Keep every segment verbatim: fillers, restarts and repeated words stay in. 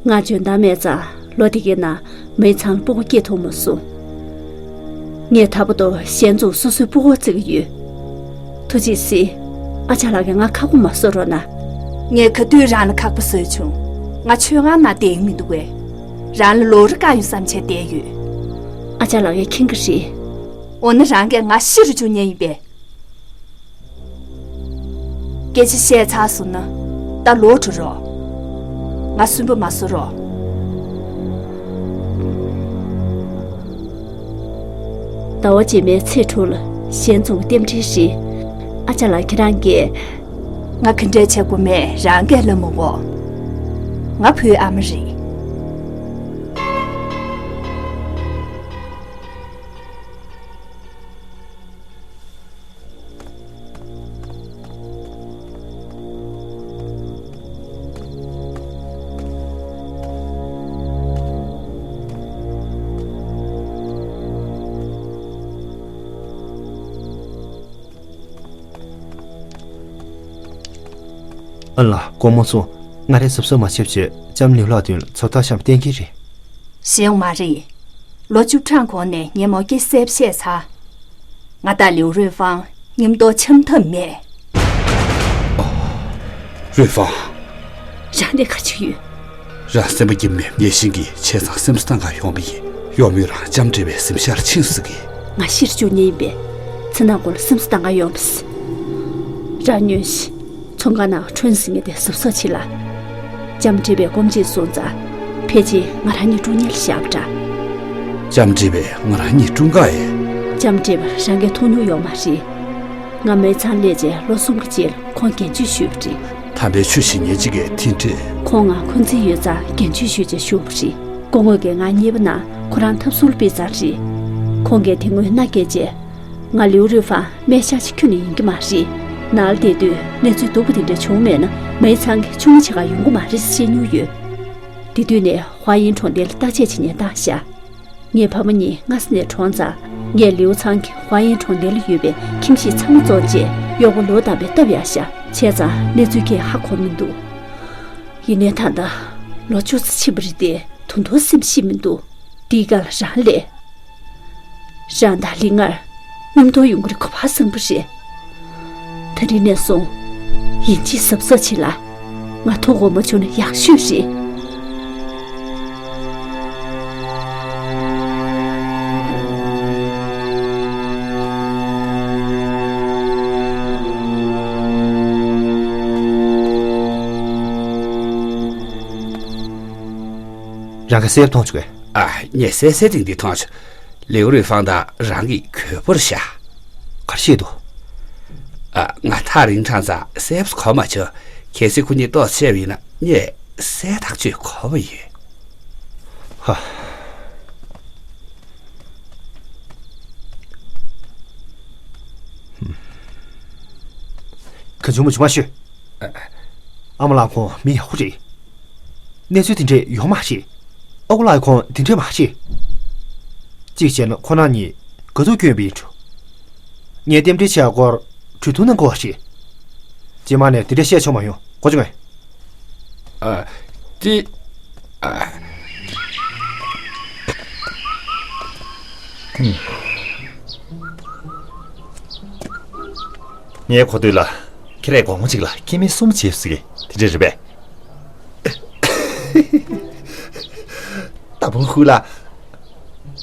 ང་འཇོན་ཐང་མེད་ཙང་ལོ་དེ་གའི་ནང་མའི་ཚང་ལ་སྤུ་གུ་སྐྱེ་ཐུབ་མ་སོང་། ངས་ད་བར་དུ་ཞལ་འཛོམས་སོ་སོའི་སྤུ་གུར་བརྩི་གི་ཡོད། ཐུགས་རྗེས་གཟིགས། ཨ་ཅག་ལགས་ཀྱིས་ང་ཁག་པོ་མ་བཟོ་རོགས་གནང་། ངས་ག་དུས་རང་ལ་ཁག་པོ་བཟོས་བྱུང་། ང་ཆོས་ཁང་ནང་བསྡད་ཀྱི་མི་འདུག་པས། རང་ལ་ལོགས་ར་བཀག་ཡོང་བསམ་བྱས་བསྡད་ཡོད། ཨ་ཅག་ལགས་ཀྱིས་མཁྱེན་གྱི་རེད། འོ་ན་རང་གིས་ང་ཤི་རུ་བཅུག་མཁན་ཡིན་པས། སྐད་ཆ་བཤད་ཚར་སོང་ན་ད་ལོག་འགྲོ་རོགས། ང་སུན་པོ་མ་བཟོ་རོགས། ཟླ་བ་རྗེས་མའི་ཚེས་དྲུག་ལ་ཞལ་འཛོམས་རྟེན་འབྲེལ་རེད། ཨ་ཅག་ལགས་ཁྱེད་རང་གིས། ང་ག་འདྲས་བྱེད་དགོས་མེད་རང་གིས་ལབ་མི་དགོས། ང་བུའི་ཨ་མ་རེད། ཨ་ལ། དགོང་མོ་ཚོ་ང་རའི་གཟབ་གཟབ་མ་བྱེད་བྱས་ལྕམ་ལིའུ་ལགས་མདུན་ལ་ཚོ་ཐག་ཤམ་བསྟན་གྱི་རེད། ཞེད་དགོས་མ་རེད། ལོ་བཅུ་གྲངས་གོང་ནས་ངས་མོ་སྐད་གསལ་པོ་བཤད་ཚར། ང་དང་ལིའུ་རུས་ཧྥང་མཉམ་དུ་འཆམ་ཐབས་མེད། རུས་ཧྥང་། རང་ནས་ག་ཅིག་ཡོད། རང་སེམས་པ་སྐྱིད་མེད། ངས་ཤིང་གི་ཆེ་ཚང་སེམས་སུ་བཏང་ག་ཡོང་བ་ཡིན། གཡོག་མོས་རང་ལྕམ་དྲེ་བའི་གཟིམ་ཤག་ལ་ཕྱིན་ཟེར་གི། ང་ཤི་རུ་བཅུག་མཁན་ཡིན་པས། ཚེ་ནང་ཁོ་ལ་སེམས་སུ་བཏང་ག་ཡོང་བས། རང་ཉོན་ཞིག་ཚོང་ཁང་ནང་ཁྲོན་ཟིན་ངེས་དེ་གཟབ་གཟབ་བྱེད་ལ། ལྕམ་དྲེ་བའི་སྐོམ་ཆེད་སོང་ཙང་། ཕལ་ཆེར་ང་རང་གཉིས་སྲུང་ཉེན་ལ་བཞག་པ་འདྲ། ལྕམ་དྲེ་བས་ང་རང་གཉིས་སྲུང་ག་ཡེ། ལྕམ་དྲེ་བ་རང་གིས་མཐོང་མྱོང་ཡོད་མ་རེད། ང་མའི་ཚང་སླེབས་རྗེས་ལོ་གསུམ་གྱི་རྗེས་ལ་ཁོང་རྒན་གཅོད་ཞུས་པ་རེད། དམ་པའི་ཆོས་བྱེད་མཁན་གཅིག་གིས་དེ་འདྲས། ཁོང་ང་འཁོན་འཛིན་ཡོད་ཙང་རྒན་གཅོད་ཞུས་ཅེས་ཞུས་པ་རེད། སྐུ་ངོ་གིས་ང་གཉིས་པ་ནང་ཁོ་རང་ཐབ་ཟུར་ལ་ཕུད་ཚར་རེད། ཁོང་གིས་དེ་སྔོན་མནའ་བསྐྱལ་རྗེས། ང་ལིའུ་རུས་ཧྥང་སྨན་ཤག་ཅིག་ཁྱོན་ནས་ཡིན་གྱི་མ་རེད། ནང་ལ་བསྡད་དུས་གནས་ཚུལ་སྡུག་པོ་དེ་འདྲ་བྱུང་མེད་ན་མའི་ཚང་གི་ཆུང་མ་ཆེ་ག་ཡོང་གི་མ་རེད་ཟེར་བཤད་མྱོང་ཡོད། དེ་དུས་ནས་ཧྭ་ཡིན་གྲོང་རྡལ་ལ་བརྟག་དཔྱད་བྱེད་མཁན་བཏང་ཤག་ངའི་ཕ་མ་གཉིས་སྔ་ས་ནས་གྲོངས་ཙང་། ངས་ལིའུ་ཚང་གི་ཧྭ་ཡིན་གྲོང་རྡལ་ལ་ཡོད་པའི་ཁྱིམ་གཞིས་ཚང་མ་བཙོངས་རྗེས་གཡོག་པོ་ལོ་དམ་པས་བཏབ་ཡག་ཤག་བྱས་ཙང་གནས་ཚུལ་གྱིས་ཧ་གོ་མི་འདུག་ཡིན་ནའི་ད་ལྟ་ལོ་བཅུ་ཙམ་ཕྱིན་པ་རེད་དེ། ད་དུང་སེམས་ཤེས་མི་འདུག་དེའི་སྐབས་ལ་རང་སླེབས། རང་དང་ལི་ངར་མཉམ་དུ་ཡོང་གི་རེད། གོ་བ་བཟང་པོ་རེད། དེ་རིང་ནས་བཟུང་ཡིན་གཅིག་གཟབ་གཟབ་བྱེད་ལ། ང་ཐུག་དགོས་མ་བྱུང་ན་ཡག་ཤོས་རེད། རང་གི་སེབ་མཐོང་བྱུང་གས། ཨ། ངས་གསལ་གསལ་ཏིང་ཏིང་མཐོང་བྱུང་། ལེའུ་རུས་ཧྥང་དང་རང་གི་གུས་པར་བཞག་གར་བཤད་དོ། ཨ། ང་ཐག་རིང་དྲགས་ཙང་གསལ་པོ་གོ་མ་བྱུང་། གལ་སྲིད་ཁོ་གཉིས་ཏོག་ཙམ་བཤད་པ་ཡིན་ན་ངས་གསལ་ཐག་ཆོད་གོ་བ་ཡོད། ཧ། ག་བྱུང་མ་བྱུང་མ་ཤོད། ཨ་མ་ལགས་ཁོང་མི་ཡག་པོ་རེད། གནས་ཚུལ་དེ་འདྲས་ཡོད་མ་རེད། ཨ་ཁུ་ལགས་ཁོང་དེ་འདྲས་མ་རེད། གཅིག་བྱས་ན་ཁོ་རང་གཉིས་དགའ་སྡུག་སྐྱོན་པ་ཡིན་འགྲོ། ངས་རྟེན་འབྲེལ་བྱས་སྐོར་གྲོས་བསྡུར་གནང་དགོས་པ་རེད། རྗེས་མ་ནས་དེ་འདྲས་བཤད་ཆོག་མ་ཡོང་། གོ་བྱུང་ངས། ཨ། དེ། ཨ། ངའི་གོ་ཐོས་ལ་ཁྱེད་རས་དགོང་མོ་གཅིག་ལ་སྐྱེ་དམན་གསུམ་བྱེད་ཟེར་གི་དེ་འདྲ་རེད་པས། ད་བུ་ཧུ་ལ།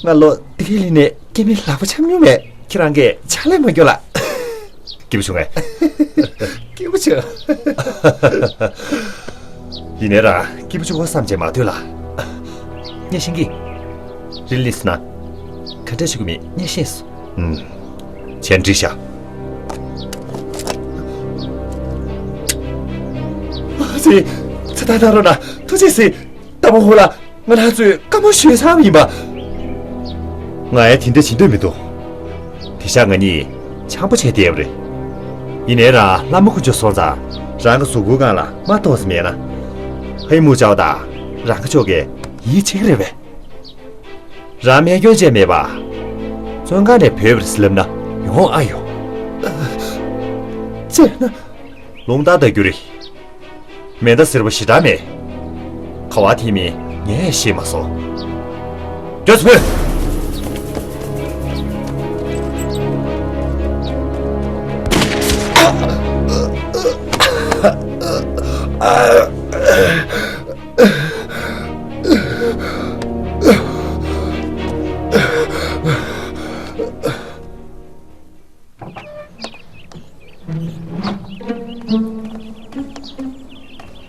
ང་ལོ་འདི་གའི་ལི་ནས་སྐྱེ་དམན་ལག་པ་འཆང་མྱོང་མེད། ཁྱེད་རང་གིས་ཕྱག་ལས་མ་སྐྱོ་ལ། སྐྱིད་པོ་བྱུང་ངས། སྐྱིད་པོ་བྱུང་། ཡིན་ནའི་རང་སྐྱིད་པོ་བྱུང་བ་བསམ་བྱས་མ་སྡོད་ལ། ངས་ཤེས་ཀྱི། རི་ལི་སི་ན། ག་འདྲ་ཞུ་གི་མིན་ངས་ཤེས་སོང་། ཨུམ། བྱས་འགྲིག་ཤག་ཨ་ཙི། ཚེ་ཐར་ཐར་རོགས་གནང་། ཐུགས་རྗེ་གཟིགས། ད་བུ་ཧུ་ལ། ང་རང་ཚོས་བཀའ་མོལ་ཞུས་ཚར་བ་ཡིན་པ། ང་ཡང་དེ་འདྲ་བྱེད་འདོད་མི་འདུག་དེང་སང་ང་གཉིས་འཆམ་པོ་བྱས་བསྡད་པ་རེད། ཡིན་ནའི་རང་བླ་མ་དཀོན་མཆོག་སོང་ཙང་རང་གི་གཟུགས་པོའི་སྒང་ལ་རྨ་ཏོག་ཙམ་མེད་ན། ཧའི་མུ་ཅའོ་དང་རང་གི་ཕྱོགས་ཀྱིས་ཡིད་ཆེས་ཀྱི་རེད་པས། རང་རྨས་སྐྱོན་ཅན་མེད་པ། བཙོན་ཁང་ནས་བུད་པ་རེད་ཟེར་ལབ་ན་ཡོང་ཨ་ཡོང་། བྱས་ན། རླུང་རྟ་ལྟ་རྒྱུ་རེད། མེ་མདའ་སེར་པོ་ཞེ་དྲག་མེད། ག་བ་དེ་མིན་ངས་ཤེས་མ་སོང་། སྐྱོ་སུ་ཕུད།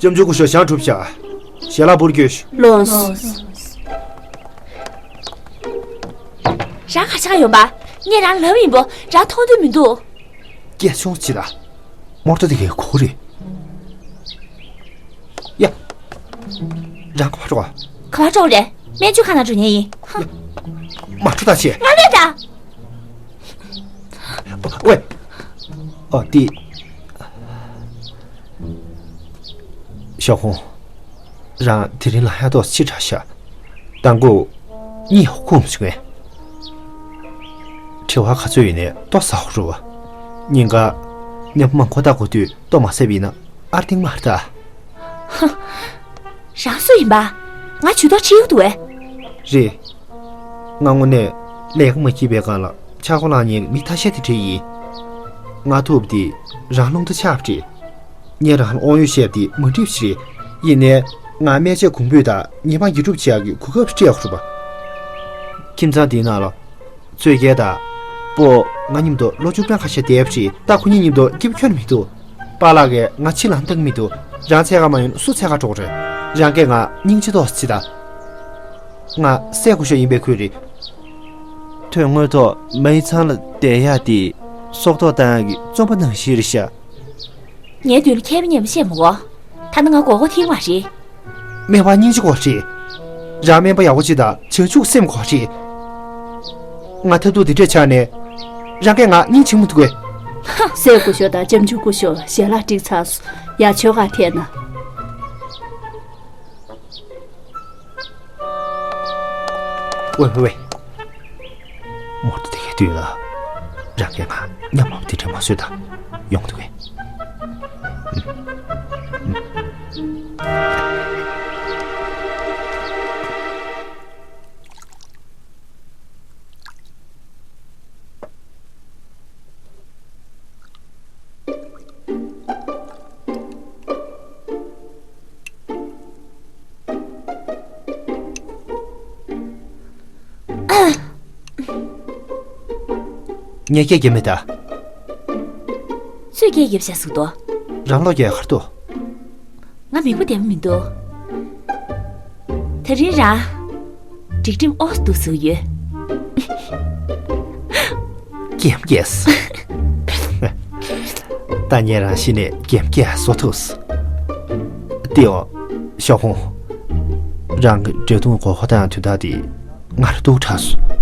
ལྕམ་ཆུང་སྐུ་ཞབས་ཞང་གྲུབ་ཤག་ཞལ་ལག་འབུལ་རྒྱུ། ལོངས། རང་ག་ཆག་ཡོང་པ། ངས་རང་ལབ་ཡིན་པོ་རང་མཐོང་འདོད་མི་འདུག་སྐད་ཆུང་ཅིག་ལ། མོར་ཏོ་དེ་གའི་ཁོ་རེད། ཡ། རང་ག་པར་འགྲོ། ག་པར་འགྲོ་རེད། སྨན་བཅོས་ཁང་ནང་འགྲོ་ཉན་ཡིན། ཧ། མ་འགྲོ་ད་ཆེ། ང་མེད་ད། ཝེ། ཨོ་ཏི། ཞའོ་ཧུང་། རང་དེ་རིང་ལ་ཡག་ཏོག་ཅི་དྲག་ཤག་དང་པོ། གཉིད་ཡག་ཁུག་མ་བྱུང་ངས། དྲི་བ་ག་ཚོད་ཡོད་ནས་ལྟོ་ཟ་ཧོ་རུ་བ། ཉིན་ག་ནས་མང་ཁོ་ད་གོ་དུས་ལྟོ་མ་ཟས་པ་ཡིན་ན་ཨར་ཏིང་མར་ད། ཧ། རང་སུ་ཡིན་པ། ང་ཇུས་གཏོགས་བྱེད་ཡོད་འདུག་བས། རེད། ང་དངོས་གནས་ལས་ཀ་མ་སྐྱིད་པའི་སྒང་ལ་ཆག་སྒོ་ལངས་ཉེན་མི་ཐ་ཤལ་དེ་འདྲ་ཡིན། ང་ཐུག་པ་དེ་རང་རླུང་རྟ་ཆག་པ་རེད། ངས་རང་ལ་དབང་ཡོད་བཤད་པ་དེ་མ་འགྲིག་པ་ཞིག་རེད། ཡིན་ནའི་ང་སྨན་དཔྱད་གོང་འབུལ་དང་ཉེས་པ་འགན་སྒྲུབ་བྱེད་ཡག་གི་གོ་སྐབས་སྤྲད་ཡག་རེད་པ། ཁྱིམ་ཚང་འདིའི་ནང་ལ། གཙོས་རྒྱལ་དང་། སྤོ། ང་མཉམ་དུ་ལོ་བཅུ་སྟོང་ཁ་ཤས་བསྡད་པ་རེད། ད་ཁོ་གཉིས་མཉམ་དུ་སྐྱིད་པོ་ཁྱོན་ནས་མི་འདུག་པཱ་ལགས་ཀྱིས་ང་ཕྱི་ལ་བཏང་གི་མི་འདུག་རང་འཚོལ་ག་མ་ཡོང་ན་སུ་འཚོལ་ག་འགྲོ་གི་རེད། རང་གིས་ང་སྙིང་རྗེ་ཏོག་ཙམ་བྱེད་དང་། ང་སྲས་སྐུ་ཞབས་ཡིན་པའི་ཁུལ་རེད། དོན་དངོས་ཐོག་མའི་ཚང་ལ་བསྡད་ཡག་དེ་སྲོག་ཐོག་བཏང་ཡག་གི་བཙོན་པ་ནང་བཞིན་རེད་ཤག་ངའི་མདུན་ལ་མཁས་པའི་སྙན་པོ་བཤད་མི་དགོས། ད་ནི་ང་མགོ་སྐོར་ཐེངས་མ་རེད། སྨན་པ་སྙིང་རྗེ་དགོས་རེད། རང་སྨན་པ་ཡག་པོ་ཅིག་དང་བྱང་ཆུབ་སེམས་དགོས་རེད། ང་ཐབས་སྡུག་འདི་འདྲས་ཆགས་ནས། རང་གིས་ང་སྙིང་རྗེ་མི་འདུག་གས། ཧ། སྲས་སྐུ་ཞབས་དང་ལྕམ་ཆུང་སྐུ་ཞབས་ཞལ་ལག་སྒྲིག་ཚར་སོང་། ཡ། ཆོག་ག་ཐད་ན། ཝེ་ཝེ་ཝེ། མོ་ཏོ་དེ་གའི་དུས་ལ། རང་གིས་ང་མཉམ་མ་དེ་འདྲ་མ་བཟོས་དང་། ཡོང་འདུག་གས། ངས་སྐད་རྒྱབ་མེད་ད། ཚོས་སྐད་རྒྱབ་བཞག་ཟིག་ཏོ། རང་ལོག་རྒྱག་གར་ཏོ། ང་མིག་པོ་བདེ་མོ་མི་འདུག་དེ་རིང་རང་སྒྲིག་ཁྲིམས་ཨོ་འདུག་ཟུག་ཡོད། ཀེམ་ཀེས། ད་ངས་རང་ཤི་ནས་ཀེམ་ཀེས་བཟོ་ཐུབ། ཏེའོ། ཞའོ་ཧུང་། རང་གི་འདྲེ་གདོང་གོ་ཁོ་དང་དུས་ད་དེ་ང་ར་སྡུག་དྲགས་སོང་།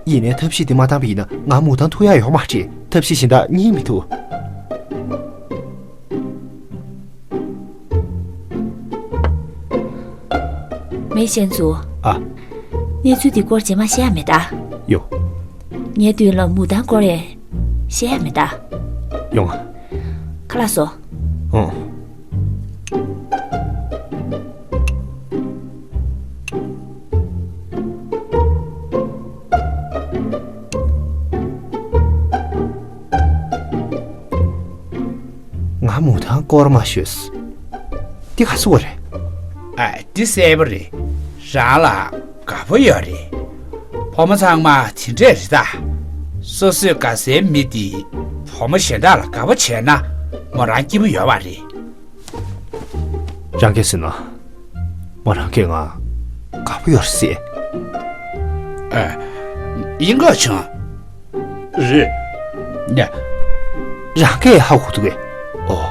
ཡིན་ནའི་ཐབས་ཤེས་དེ་མ་བཏང་པ་ཡིན་ན་ང་མུ་མཐའ་ཐུག་ཡ་ཡོད་མ་རེད། ཐབས་ཤེས་གཞན་དག་རྙེད་མི་ཐུབ། མེ་ཤན་ཙུ། ཨ། གནས་ཚུལ་འདི་སྐོར་རྗེས་མ་བཤད་ཡ་མེད་ད། ཡོ། ངའི་མདུན་ལ་མུ་མཐའ་སྐོར་ཡས་བཤད་ཡ་མེད་ད། ཡོང་ཨ། ཁ་ལག་བཟོ། ཨོ། ང་མུ་མཐའ་སྐོར་མ་ཤོད། འདི་ག་ཟེར་བ་རེད། ཨ། འདི་གསལ་པོ་རེད། རང་ལ་དགའ་པོ་ཡོད་རེད། བུ་མོ་ཚང་མ་དེ་འདྲས་རེད་ད། སོ་སོས་དགའ་སའི་མི་དེ་བུ་མོ་གཞན་དག་ལ་དགའ་པོ་བྱས་ན་མོ་རང་སྐྱིད་པོ་ཡོད་པ་རེད། རང་གིས་ཟེར་ན། མོ་རང་གིས་ང་དགའ་པོ་ཡོད་ཟེར། ཨ། ཡིན་དགོས་བྱུང་། རེད། ཉ། རང་གིས་ཧ་གོ་འདུག་གས། ཨོ།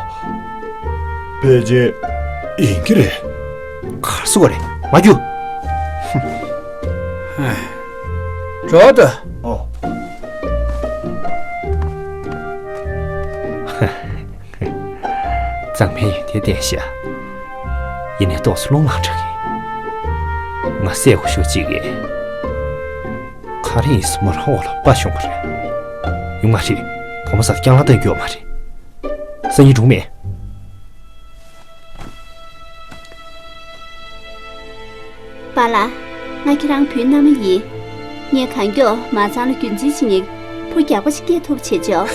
ཕལ་ཆེར་ཡིན་གྱི་རེད། གར་སོང་བ་རེད། མ་རྒྱུག། ཧ། འགྲོ་ད། ཨོ། གཙང་མའི་ཡོན་ཏན་ལྡན་ཤག་ཡིན་ནའི་ཏོག་ཙམ་རླུང་ལངས་དྲགས་གི། ང་སྲས་སྐུ་ཞབས་གཅིག་གིས། ག་རེ་ཡིན་ཟེར་མོ་རང་འོག་ལ་སྤ་ཤོང་གི་རེད། ཡོང་མ་རེད། བུ་མོ་ས་རྐྱང་ལ་བཏང་རྒྱུ་ཡོད་མ་རེད། སང་ཉིན་སྒྲུང་མེད། པཱ་ལགས། ང་ཁྱེད་རང་བུའི་མནའ་མ་ཡིན། ངས་གང་མགྱོགས་མ་ཚང་ལ་རྒྱུན་འཛིན་བྱེད་མཁན་བུ་རྒྱགས་པ་ཞིག་སྐྱེས་ཐུབ་བྱེད་ཆོག་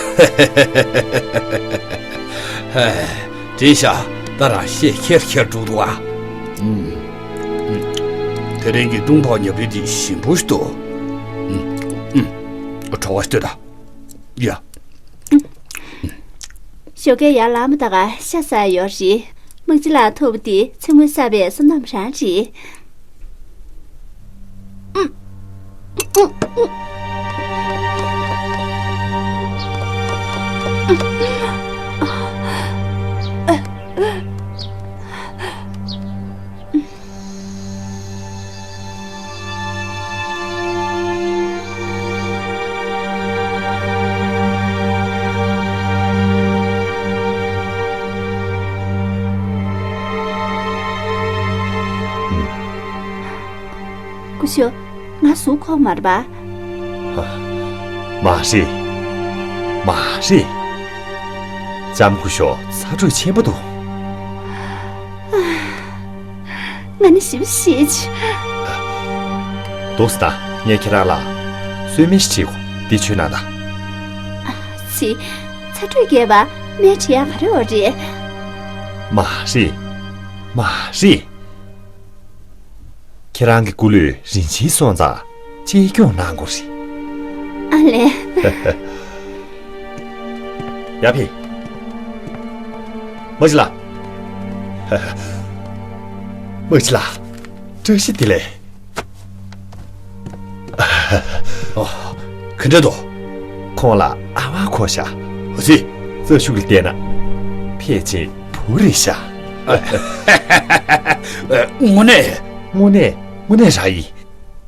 ཧེ། བྲིས་ཤག་ད་རང་ཤེད་ཁྱེར་ཁྱེར་འགྲོ་འདུག་ཨ། ཨུམ། ཨུམ། དེ་རིང་གི་བརྡུང་ཕོག་ཉབ་རིལ་འདི་ཞིམ་པོ་ཞིག་འདུག་ཨུམ། ཨུམ། བྲོ་བ་ཞིག་ལྟོས་དང་། ཡ། ཞོགས་ཀས་ཡར་ལངས་པ་ད་ག་ཤ་ཟ་ཡོད་རེད། དམག་སྤྱི་ལགས་ཐུག་པ་དེ་ཚེ་སྔོན་བསགས་པའི་བསོད་ནམས་རང་རེད། སྐུ་ཞབས། ང་གཟུགས་ཁོག་མ་རེད་པ། མ་རེད། མ་རེད། ལྕམ་སྐུ་ཞབས་ཚ་དྲོད་ཆེན་པོ་འདུག་ང་ནི་ཞེ་པོ་ཞེད། འདུག་སེ་ད། ངས་ཁྱེད་རང་ལ་གསོལ་སྨན་ཞིག་བྲིས་གོ། འདི་མཆོད་གནང་དང་། ཚེ། ཚ་དྲོད་རྒྱས་པ་སྨན་བྲིས་ཡག་ག་རེ་ཡོད་རེད། མ་རེད། མ་རེད། ཁྱེད་རང་གི་སྐུ་ལུས་རིན་ཆེན་སོང་ཙང་གཅེས་སྐྱོང་གནང་དགོས་རེད། ཨ་ལས། ཡར་ཕེབས། དམག་སྤྱི་ལགས། དམག་སྤྱི་ལགས། བཀྲ་ཤིས་བདེ་ལེགས། ཨོ། ག་འདྲ་འདུག་ཁོང་ལ་ཨ་བ་གོ་ཤག་འོ་ཙི། རྩ་ཤུགས་ལ་བལྟས་ན། ཕལ་ཆེར་བུ་རེད་ཤག་དངོས་གནས། དངོས་གནས། དངོས་གནས་རང་ཡིན།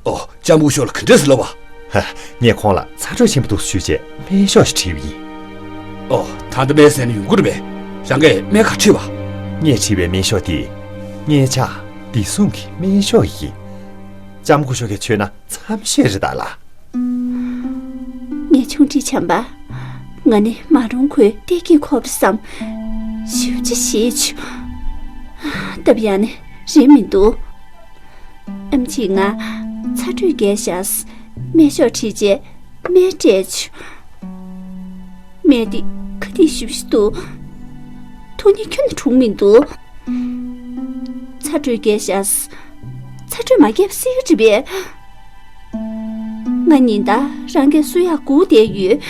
ཨོ། ལྕམ་སྐུ་ཞབས་ལ་ག་འདྲས་ཟེར་ལབ་པ། ཧ། ངས་ཁོང་ལ་ཚ་དྲོད་ཆེན་པོ་འདུག་ཞུས་བྱས་སྨན་ཤོག་ཞིག་བྲིས་པ་ཡིན། ཨོ། ད་ལྟ་སྨན་ཟས་ནས་ཡོང་གི་རེད་པས། རང་གིས་སྨན་ག་བྲིས་པ། ངས་བྲིས་པའི་སྨན་ཤོག་འདི། ངའི་ཕྱག་བདེ་སྲུང་གི་སྨན་ཤོག་ཡིན། ལྕམ་སྐུ་ཞབས་ཀྱིས་མཆོད་ན་འཚམས་ཤོས་རེད་ད་ལགས། ངའི་ཆུང་འདྲིས་བྱམས་པ། ང་ནི་མ་རུང་ཁོའི་ལྟས་ཀྱིས་ཁོག་པ་བསམ། ཞེ་པོ་ཅིག་ཞེད་བྱུང་། སྟབས་ཡག་ནས་རེད་མི་འདུག་ཨེམ་ཆི་ང་ཚ་དྲོད་རྒྱས་ཤག་སྨན་ཤོག་བྲིས་རྗེས་སྨན་སྤྲད་བྱུང་། སྨན་འདི་ཁ་གཏད་ཞེ་པོ་ཞིག་འདུག་ཐུགས་མཉེས་ཁྱོན་ནས་གྲུང་མི་འདུག་ཚ་དྲོད་རྒྱས་ཤག་ཚ་དྲོད་མ་རྒྱས་པ་སྲིད་ཀྱི་རེད་པས། ང་ཉིན་ལྟར་རང་གིས་གསོལ་ཡག་སྒུག་བསྡད་ཡོད།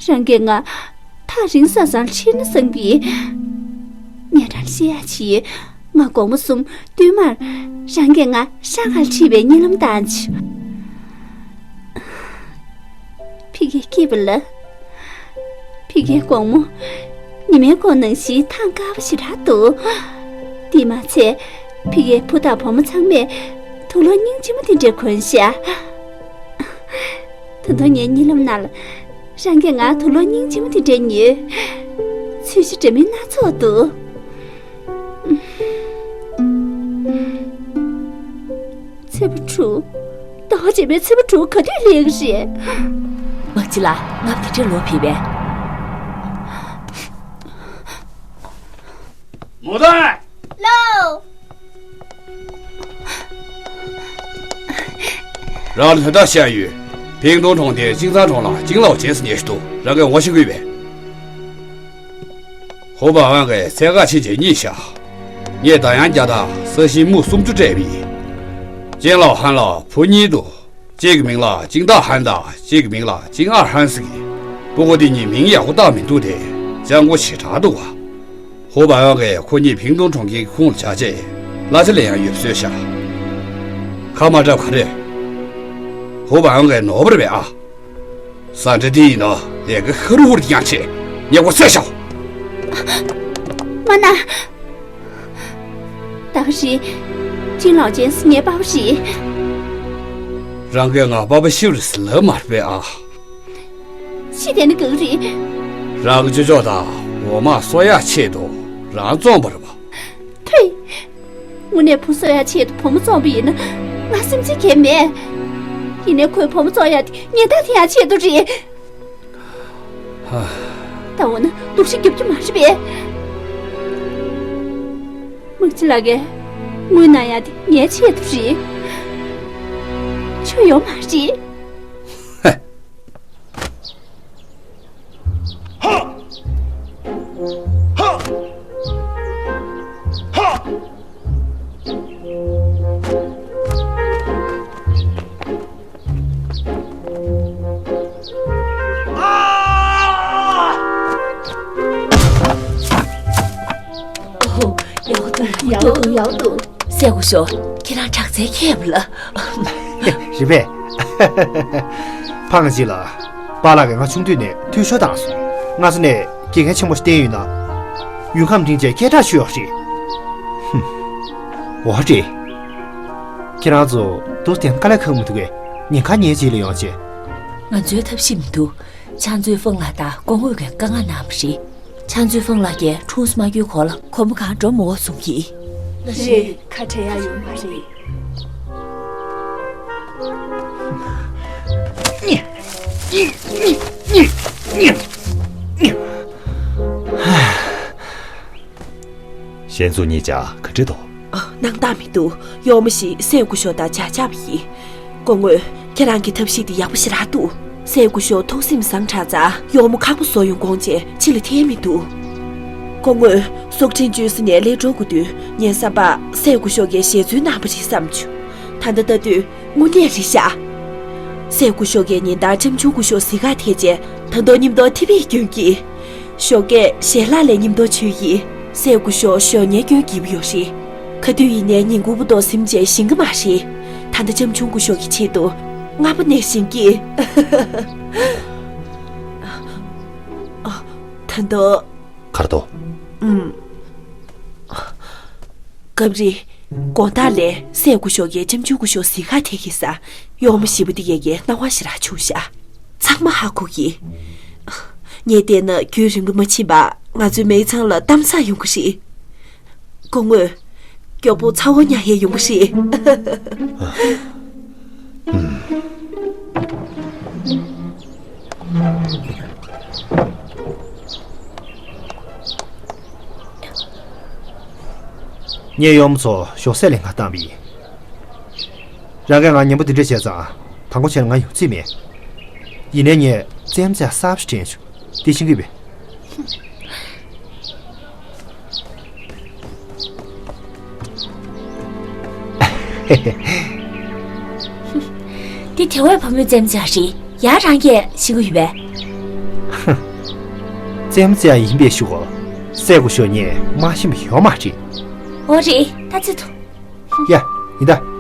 རང་གིས་ང་ཐག་རིང་ས་ཚང་ཁྲིད་ན་བསམ་གི། ངས་རང་བཤད་ཡག་བྱེད། ང་དགོང་མོ་གསུམ་བསྟུད་མར་རང་གིས་ང་ཤག་ཁར་ཁྲིད་པའི་གཉིད་ལམ་བཏང་བྱུང་། ཕ་གིར་སྐྱེས་པ་ལ། ཕ་གིའི་དགོང་མོ། ཉི་མའི་གུང་ནང་བཞིན་ཐང་དཀར་པོ་ཞེ་དྲག་འདུག་དེས་མ་ཚད། ཕ་གིའི་བུ་དང་བུ་མོ་ཚང་མས་དུག་ལོག་སྙིང་རྗེ་མོ་དེ་འདྲ་གོན་ཤག་ད་དུང་ངའི་གཉིད་ལམ་ནང་ལ། རང་གིས་ང་དུག་ལོག་སྙིང་རྗེ་མོ་དེ་འདྲ་ཉོས། ཚོས་གཞི་འདྲ་མིན་སྣ་ཚོགས་འདུག་ཚེ་འཕོ་དྲུག་ཟླ་བ་རྗེས་མའི་ཚེ་འཕོ་དྲུག་ག་དུས་སླེབས་ཀྱི་རེད། དམག་སྤྱི་ལགས། ང་དེ་འདྲའི་ལོ་ཕེབས་པས། མོ་ཏན། ལོ། རང་ལ་དོན་དག་བཤད་ཡོད། ཕིང་ཏུང་གྲོང་རྡལ་ཅིང་ཚང་གྲོང་ལ་ཅིང་ལའོ་ཅན་ཟེར་མཁན་ཞིག་འདུག་རང་གིས་ངོ་ཤེས་ཀྱི་ཡོད་པས། ཧུ་པ་ཝང་གིས་འཚོལ་ག་ཕྱིན་རྗེས་རྙེད་ཤག་ངས་ད་ཡང་རྒྱ་དང་ས་ཞིང་མུའུ་སུམ་ཅུ་སྤྲད་པ་ཡིན། ཅིང་ལའོ་ཧན་ལ་བུ་གཉིས་འདུག་གཅིག་གི་མིང་ལ་ཅིང་ཏཱ་ཧན་དང་གཅིག་གི་མིང་ལ་ཅིང་ཨར་ཧན་ཟེར་གི། སྤུ་གུ་དེ་གཉིས་མིང་ཡག་པོ་བཏགས་མི་འདུག་སྟེ། སྤྱང་པོ་ཞེ་དྲག་འདུག་ག་ཧུ་པ་ཝང་གིས་ཁོ་གཉིས་ཕིང་ཏུང་གྲོང་ཁྱེར་གྱི་ཁོངས་ལ་བཅར་རྗེས་གླ་ཆ་ལེན་ཡག་ཡོད་པ་བཟོས་ཤག་ཁ་མ་གྲབ་ག་རེ། ཧུ་པ་ཝང་གིས་ནོར་བ་རེད་པས་ཨ། ཟ་འདྲ་འདི་ཡིན་ན་ལས་ཀ་ཧ་རུ་ཧུ་རུ་ཡང་ཆེ། ངས་ཁོ་བསད་ཤོག་མ་ན། ད་ག་རེད། ཅིང་ལའོ་ཅན་ངའི་པ་ཕ་རེད། རང་གིས་ང་པ་ཕ་ཤི་བ་རེད་ཟེར་ལབ་མ་རེད་པས་ཨ། ཤི་བསྡད་ན་དགའ་གི་རེད། རང་གི་ཅོ་ཅོ་དང་འོ་མ་གསོ་ཡག་ཆེད་དུ་རང་བཙོངས་པ་རེད་པ། ཐུས། དངོས་གནས་བུ་གསོ་ཡག་ཆེད་དུ་བུ་མོ་བཙོངས་པ་ཡིན་ན་ང་སེམས་ཅན་གང་ཡང་མེད། ཡིན་ནའི་ཁོས་བུ་མོ་བཙོང་ཡག་དེ་ཉེས་རྡུང་ཐེབས་ཡག་ཆེད་དུ་རེད། ད་འོ་ན་སྡུག་ཤི་རྒྱབ་རྒྱུ་མ་རེད་པས། དམག་སྤྱི་ལགས་ཀྱིས། དངུལ་གནང་ཡག་དེ་ངའི་ཆེད་དུ་རེད། ཆོ་ཡོད་མ་རེད། ཨོ། ཡག་འདུག་ཡག་འདུག་ཡག་འདུག་སྲས་སྐུ་ཞབས། ཁྱེད་རང་དྲག་རྩལ་མཁས་པ་ལ། རེད་པས། ཕ་ང་གཅིག་ལ། པཱ་ལགས་ཀྱིས་ང་ཆུང་དུས་ནས་འཐུས་ཤོར་བཏང་སོང་། སྔ་ས་ནས་དགེ་རྒན་ཆེན་མོ་ཞིག་བསྟེན་ཡོད་ན། ཡུལ་ཁམས་འབྲིང་བྱས་སྐད་གྲགས་ཆོད་ཡོད་རེད། ཧུམ། འོ་རེད། ཁྱེད་རང་ཚོ་འདུག་སེ་དཀའ་ལས་ཁག་མི་འདུག་གས། ཉིན་གང་ངའི་རྗེས་ལ་ཡོང་བྱས། ང་ཚོའི་ཐབས་ཤེས་མི་འདུག་ཕྱག་མཛོད་ཧྥང་ལགས་དང་སྐུ་ངོ་གིས་བཀའ་མངགས་གནང་བ་རེད། ཕྱག་མཛོད་ཧྥང་ལགས་ཀྱིས་ཁྲུང་སི་མ་སྐྱོད་གོང་ལ་གོམ་པ་གང་འགྲོ་མི་འོང་གསུང་གི། རེད། ཁ་བྲལ་ཡག་ཡོད་མ་རེད། གཞན་ཚོ་གཉིས་ཆ་ག་འདྲ་འདུག་ཨ། སྣང་དག་མི་འདུག་གཡོག་མོ་ཞིག་སྲས་སྐུ་ཞབས་དང་མཇལ་འཇགས་པ་ཡིན། སྐུ་ངོ། ཁྱེད་རང་གི་ཐབས་ཤེས་དེ་ཡག་པོ་ཞེ་དྲག་འདུག་སྲས་སྐུ་ཞབས་ཐུགས་སེམས་བཟང་དྲགས་ཙང་གཡོག་མོ་ཁག་པོ་བཟོ་ཡོང་གོང་བྱས་ཕྱི་ལ་ཐལ་མི་འདུག་སྐུ་ངོ། སོག་ཁྲིན་ཅུས་སི་ནས་སླེབས་འགྲོ་དགོས་དུས་ཉན་ས་པ་སྲས་སྐུ་ཞབས་ཀྱིས་ཞལ་འཛུལ་གནང་བ་རེད་བསམ་བྱུང་། ད་ལྟ་ལྟ་དུས་དངོས་གནས་རེད་ཤག་སྲས་སྐུ་ཞབས་ཀྱིས་ཉིན་ལྟར་ལྕམ་ཆུང་སྐུ་ཞབས་གཟིགས་གར་ཐད་བྱས་ད་དུང་མཉམ་དུ་ཐི་བི་སྐྱོན་གྱིས། ཞོགས་ཀས་ཞལ་ལག་ལ་མཉམ་དུ་མཆོད་ཡིན། སྲས་སྐུ་ཞབས་ཞོགས་ཉལ་སྐྱོན་གྱིས་ཡོད་རེད། ཁ་ཐུག་ཡིན་ནའི་ཉིན་གུང་བར་དུ་སེམས་ཅན་ཞིང་གི་མ་རེད། ད་ལྟ་ལྕམ་ཆུང་སྐུ་ཞབས་ཀྱི་ཆེད་དུ་སྔ་པོ་ནས་ཞིང་གི། ད་དུང་། གར་དོ། ཨུམ། སྐབས་རེ། དགོང་དག་ལ་སྲས་སྐུ་ཞབས་ཀྱིས་ལྕམ་ཆུང་སྐུ་ཞབས་གཟིགས་གར་ཐད་ཀྱི་ས། གཡོག་མོ་ཞེ་པོ་དེ་གས་ཀྱི་སྣང་བ་ཞེ་དྲག་བྱུང་ཤག་ཚང་མ་ཧ་གོ་གི། ངས་བལྟས་ན་རྒྱུན་རིང་པོ་མ་ཕྱིན་པ་ང་ཚོའི་མའི་ཚང་ལ་གཏམ་བཟང་ཡོང་གི་རེད། སྐུ་ངོ། མགྱོགས་པོ་ཚ་བོ་ཉར་ཡས་ཡོང་གི་རེད། ངས་གཡོག་མོ་ཚོ་ཞོགས་ཟས་ལེན་གར་བཏང་བ་ཡིན། རང་གིས་ང་ཉན་པོ་འདི་འདྲ་བྱས་ཙང་དང་པོ་བྱས་ན་ང་ཡོང་རྩིས་མེད། ཡིན་ནའི་ངས་རྩེད་མོ་རྩེ་ཡག་གསར་པ་ཞིག་དྲན་བྱུང་། འདི་ཤེས་ཀྱི་ཡོད་པས། འདི་དེ་བས་བུ་མོའི་རྩེད་མོ་རྩེ་ཡག་རེད། ཡ། རང་གིས་ཤེས་ཀྱི་ཡོད་པས། རྩེད་མོ་རྩེ་ཡག་ཡིན་པའི་ཤུགས། སྲས་སྐུ་ཞབས་ངས་མ་ཤེས་པ་ཡོད་མ་རེད། འོ་རེད། ད་རྩེ་ཐུབ། ཡ། ཡིན་ད།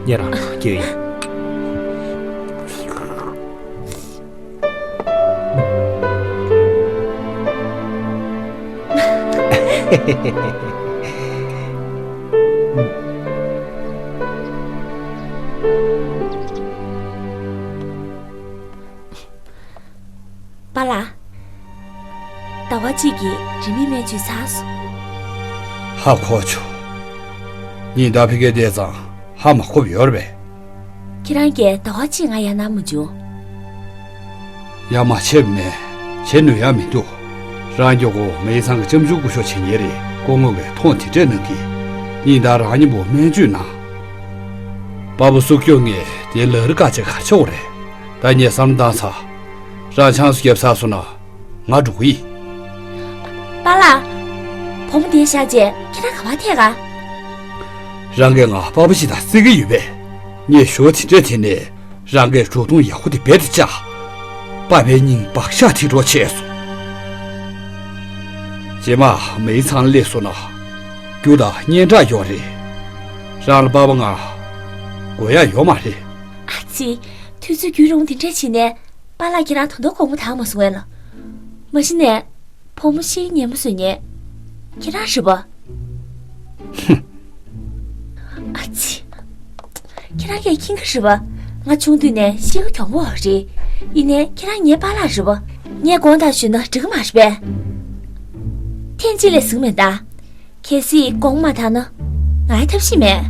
ཉེ་རང་སྐྱོད་ཡིན། པཱ་ལགས། ཟླ་བ་གཅིག་གི་རིན་མེད་སྨན་བཅོས་ཚར་སོང་། ཧ་གོ་བྱུང་། ཉིན་ལྟར་ཕ་གིར་བསྡད་ཙང་ཧ་མ་གོ་བ་ཡོད་རེད་པས། ཁྱེད་རང་གིས་ཟླ་བ་གཅིག་ང་ཡར་གནང་མ་བྱུང་། ཡར་མ་བྱས་པ་མེད། བྱེད་ནུས་ཡ་མི་འདུག་རང་མགྱོགས་པོ་མེ་ཡི་ཚང་གི་ལྕམ་ཆུང་སྐུ་ཞབས་བྱེད་མཁན་རེད། སྐུ་ངོ་གིས་ཐོག་དེ་འདྲས་གནང་གི། ཉིན་ལྟར་རང་མཉམ་པོ་སྨན་བཅོས་གནང་། པ་ཕ་སུ་སྐྱོ་ངས་དེ་ལ་རི་ཀ་ཅིག་ག་ཆོག་རེད། ད་ངས་བསམ་བློ་བཏང་ཚར། རང་ཆང་སུ་རྒྱབ་ཚར་སོང་ན་ང་འགྲོ་གི་ཡིན། པཱ་ལགས། བུ་མོ་དེ་བཞག་རྗེས་ཁྱེད་རང་ག་པར་ཐད་ག་རང་གིས་ང་པ་ཕ་ཞིག་དང་བརྩི་གི་ཡོད་པས། ངས་ཞོ་དེ་འདྲས་དེ་ནས་རང་གིས་འགྲོ་དུང་ཡག་པོ་དེ་རྦད་དེ་བཅག་པ་ཕའི་སྙིང་བག་ཤ་ཐིག་གྲོགས་བྱས་སོང་། རྗེས་མ་མེའི་ཚང་སླེབས་སོང་ན་རྒྱུ་དང་སྙན་གྲགས་ཡོད་རེད། རང་ལ་པ་ཕ་ང་དགོས་ཡག་ཡོད་མ་རེད། ཨ་ཙི། དུས་ཚོད་རྒྱུན་རིང་དེ་འདྲས་བྱས་ནས་པཱ་ལགས་ཁྱེད་རང་ད་དུང་དགོངས་པ་དག་མ་སོང་ངས་ལ། མ་གཞི་ནས་བུ་མོ་ཤི་ཉན་མོ་བཟོས་ཉན། ཁྱེད་རང་རེད་པ། ཧུམ། ཨ་ཙི། ཁྱེད་རང་གིས་མཁྱེན་གྱི་རེད་པ། ང་ཆུང་དུས་ནས་གཤིས་ཀ་གྱོང་པོ་རེད། ཡིན་ནའི་ཁྱེད་རང་ངའི་པཱ་ལགས་རེད་པ། ངས་དགོངས་དག་ཞུས་ན་འགྲིག་གི་མ་རེད་པས། ཐེངས་གཅིག་ལས་ཟིན་མེད་ད། གལ་སྲིད་དགོངས་མ་དག་ན་ང་ཡི་ཐབས་ཤེས་མེད།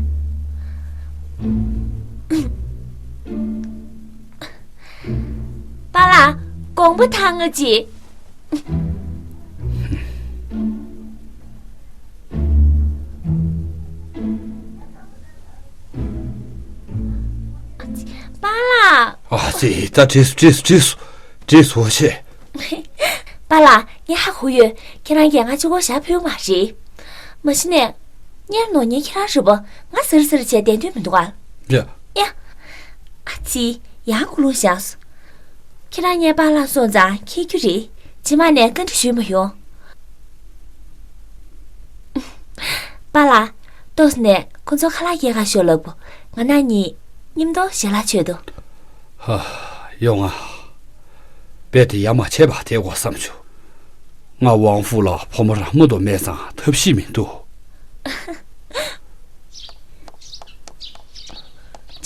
པཱ་ལགས། དགོངས་པ་དག་ང་ཅི། པཱ་ལགས། ཨ་ཙི། ད་བྲིས་སོ་བྲིས་སོ་བྲིས་སོ་བྲིས་སོ་ཆེ། པཱ་ལགས། ངས་ཧ་གོ་ཡོད། ཁྱེད་རང་གིས་ང་གཅིག་པོ་བཞག་ཕོད་མ་རེད། མ་གཞི་ནས། གཉེར་ནོར་ཉན་ཁྱེད་རང་རེད་པ། ང་ཟེར་ཟེར་བྱས་བསྡད་འདོད་མི་འདུག་ཨ། ཡ། ཡ། ཨ་ཙི། ཡང་ཀུ་ལུང་བཞག་སོང་། ཁྱེད་རང་ངའི་པཱ་ལགས་སོང་ཙང་ཁྱེད་རྒྱུ་རེད། རྗེས་མ་ནས་བཀའ་འདྲི་ཞུས་མ་ཡོང་། པཱ་ལགས། ཏོག་ཙམ་ནས་ཁོ་ཚོ་ཁ་ལག་སྐྱེལ་ག་ཤོག་ལབ་གོ། ང་རང་གཉིས་མཉམ་དུ་ཞལ་ལག་མཆོད་དོ། ཧ། ཡོང་ང་། རྦད་དེ་ཡ་མ་བྱས་པ་དེ་དགོས་བསམ་བྱུང་། ང་ཝང་ཧྥུ་ལ་བུ་མོ་རང་མ་གཏོགས་མེད་ཙང་ཐབས་ཤེས་མི་འདུག་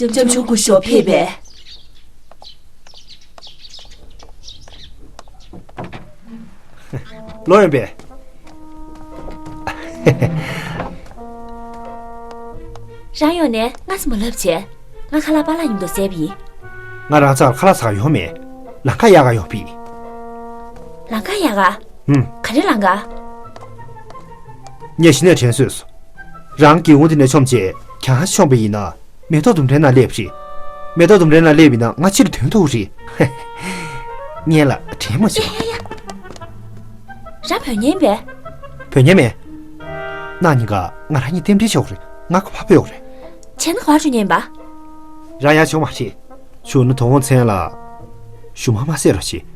ལྕམ་ཆུང་སྐུ་ཞབས་ཕེབས་པས། ལོ་ཡོན་པས། རང་ཡོང་ནས་སྔ་ས་མ་ལབ་བྱས། ང་ཁ་ལག་པཱ་ལགས་མཉམ་དུ་བཟས་པ་ཡིན། ང་རང་ཚོར་ཁ་ལག་ཟ་ག་ཡོང་མེད། ལམ་ཁ་ཡག་ག་ཡོང་པ་ཡིན། ལམ་ཁ་ཡག་ག་ཧུམ། ག་རེ་ལམ་ཁ། ངས་གཞི་ནས་དྲན་སོས་སོ། རང་སྒེའུ་ཁུང་དེ་ནས་མཆོངས་རྗེས་གྱང་ཧ་མཆོངས་པ་ཡིན་ན། མེ་ཏོག་ལྡུམ་རའི་ནང་སླེབས་རེད། མེ་ཏོག་ལྡུམ་རའི་ནང་སླེབས་ཡིན་ན་ང་ཕྱིར་ཐོན་ཐུབ་རེད། ངས་ལ་དྲན་མ་བྱུང་། ཡ་ཡ་ཡ། རང་བོད་ཉན་པས། བོད་ཉན་མེད། ན་ཉིན་ག་ང་རང་གཉིས་རྟེན་འབྲེལ་ཆོག་རེད། ང་ག་བ་བོད་རེད། བྱས་ན་ག་བ་རུ་ཉན་པ། རང་ཡ་བྱུང་མ་རེད། བྱུང་ན་དོ་དགོང་མཚན་ལ། ཞུ་མ་མ་བསད་རོགས་བྱེད།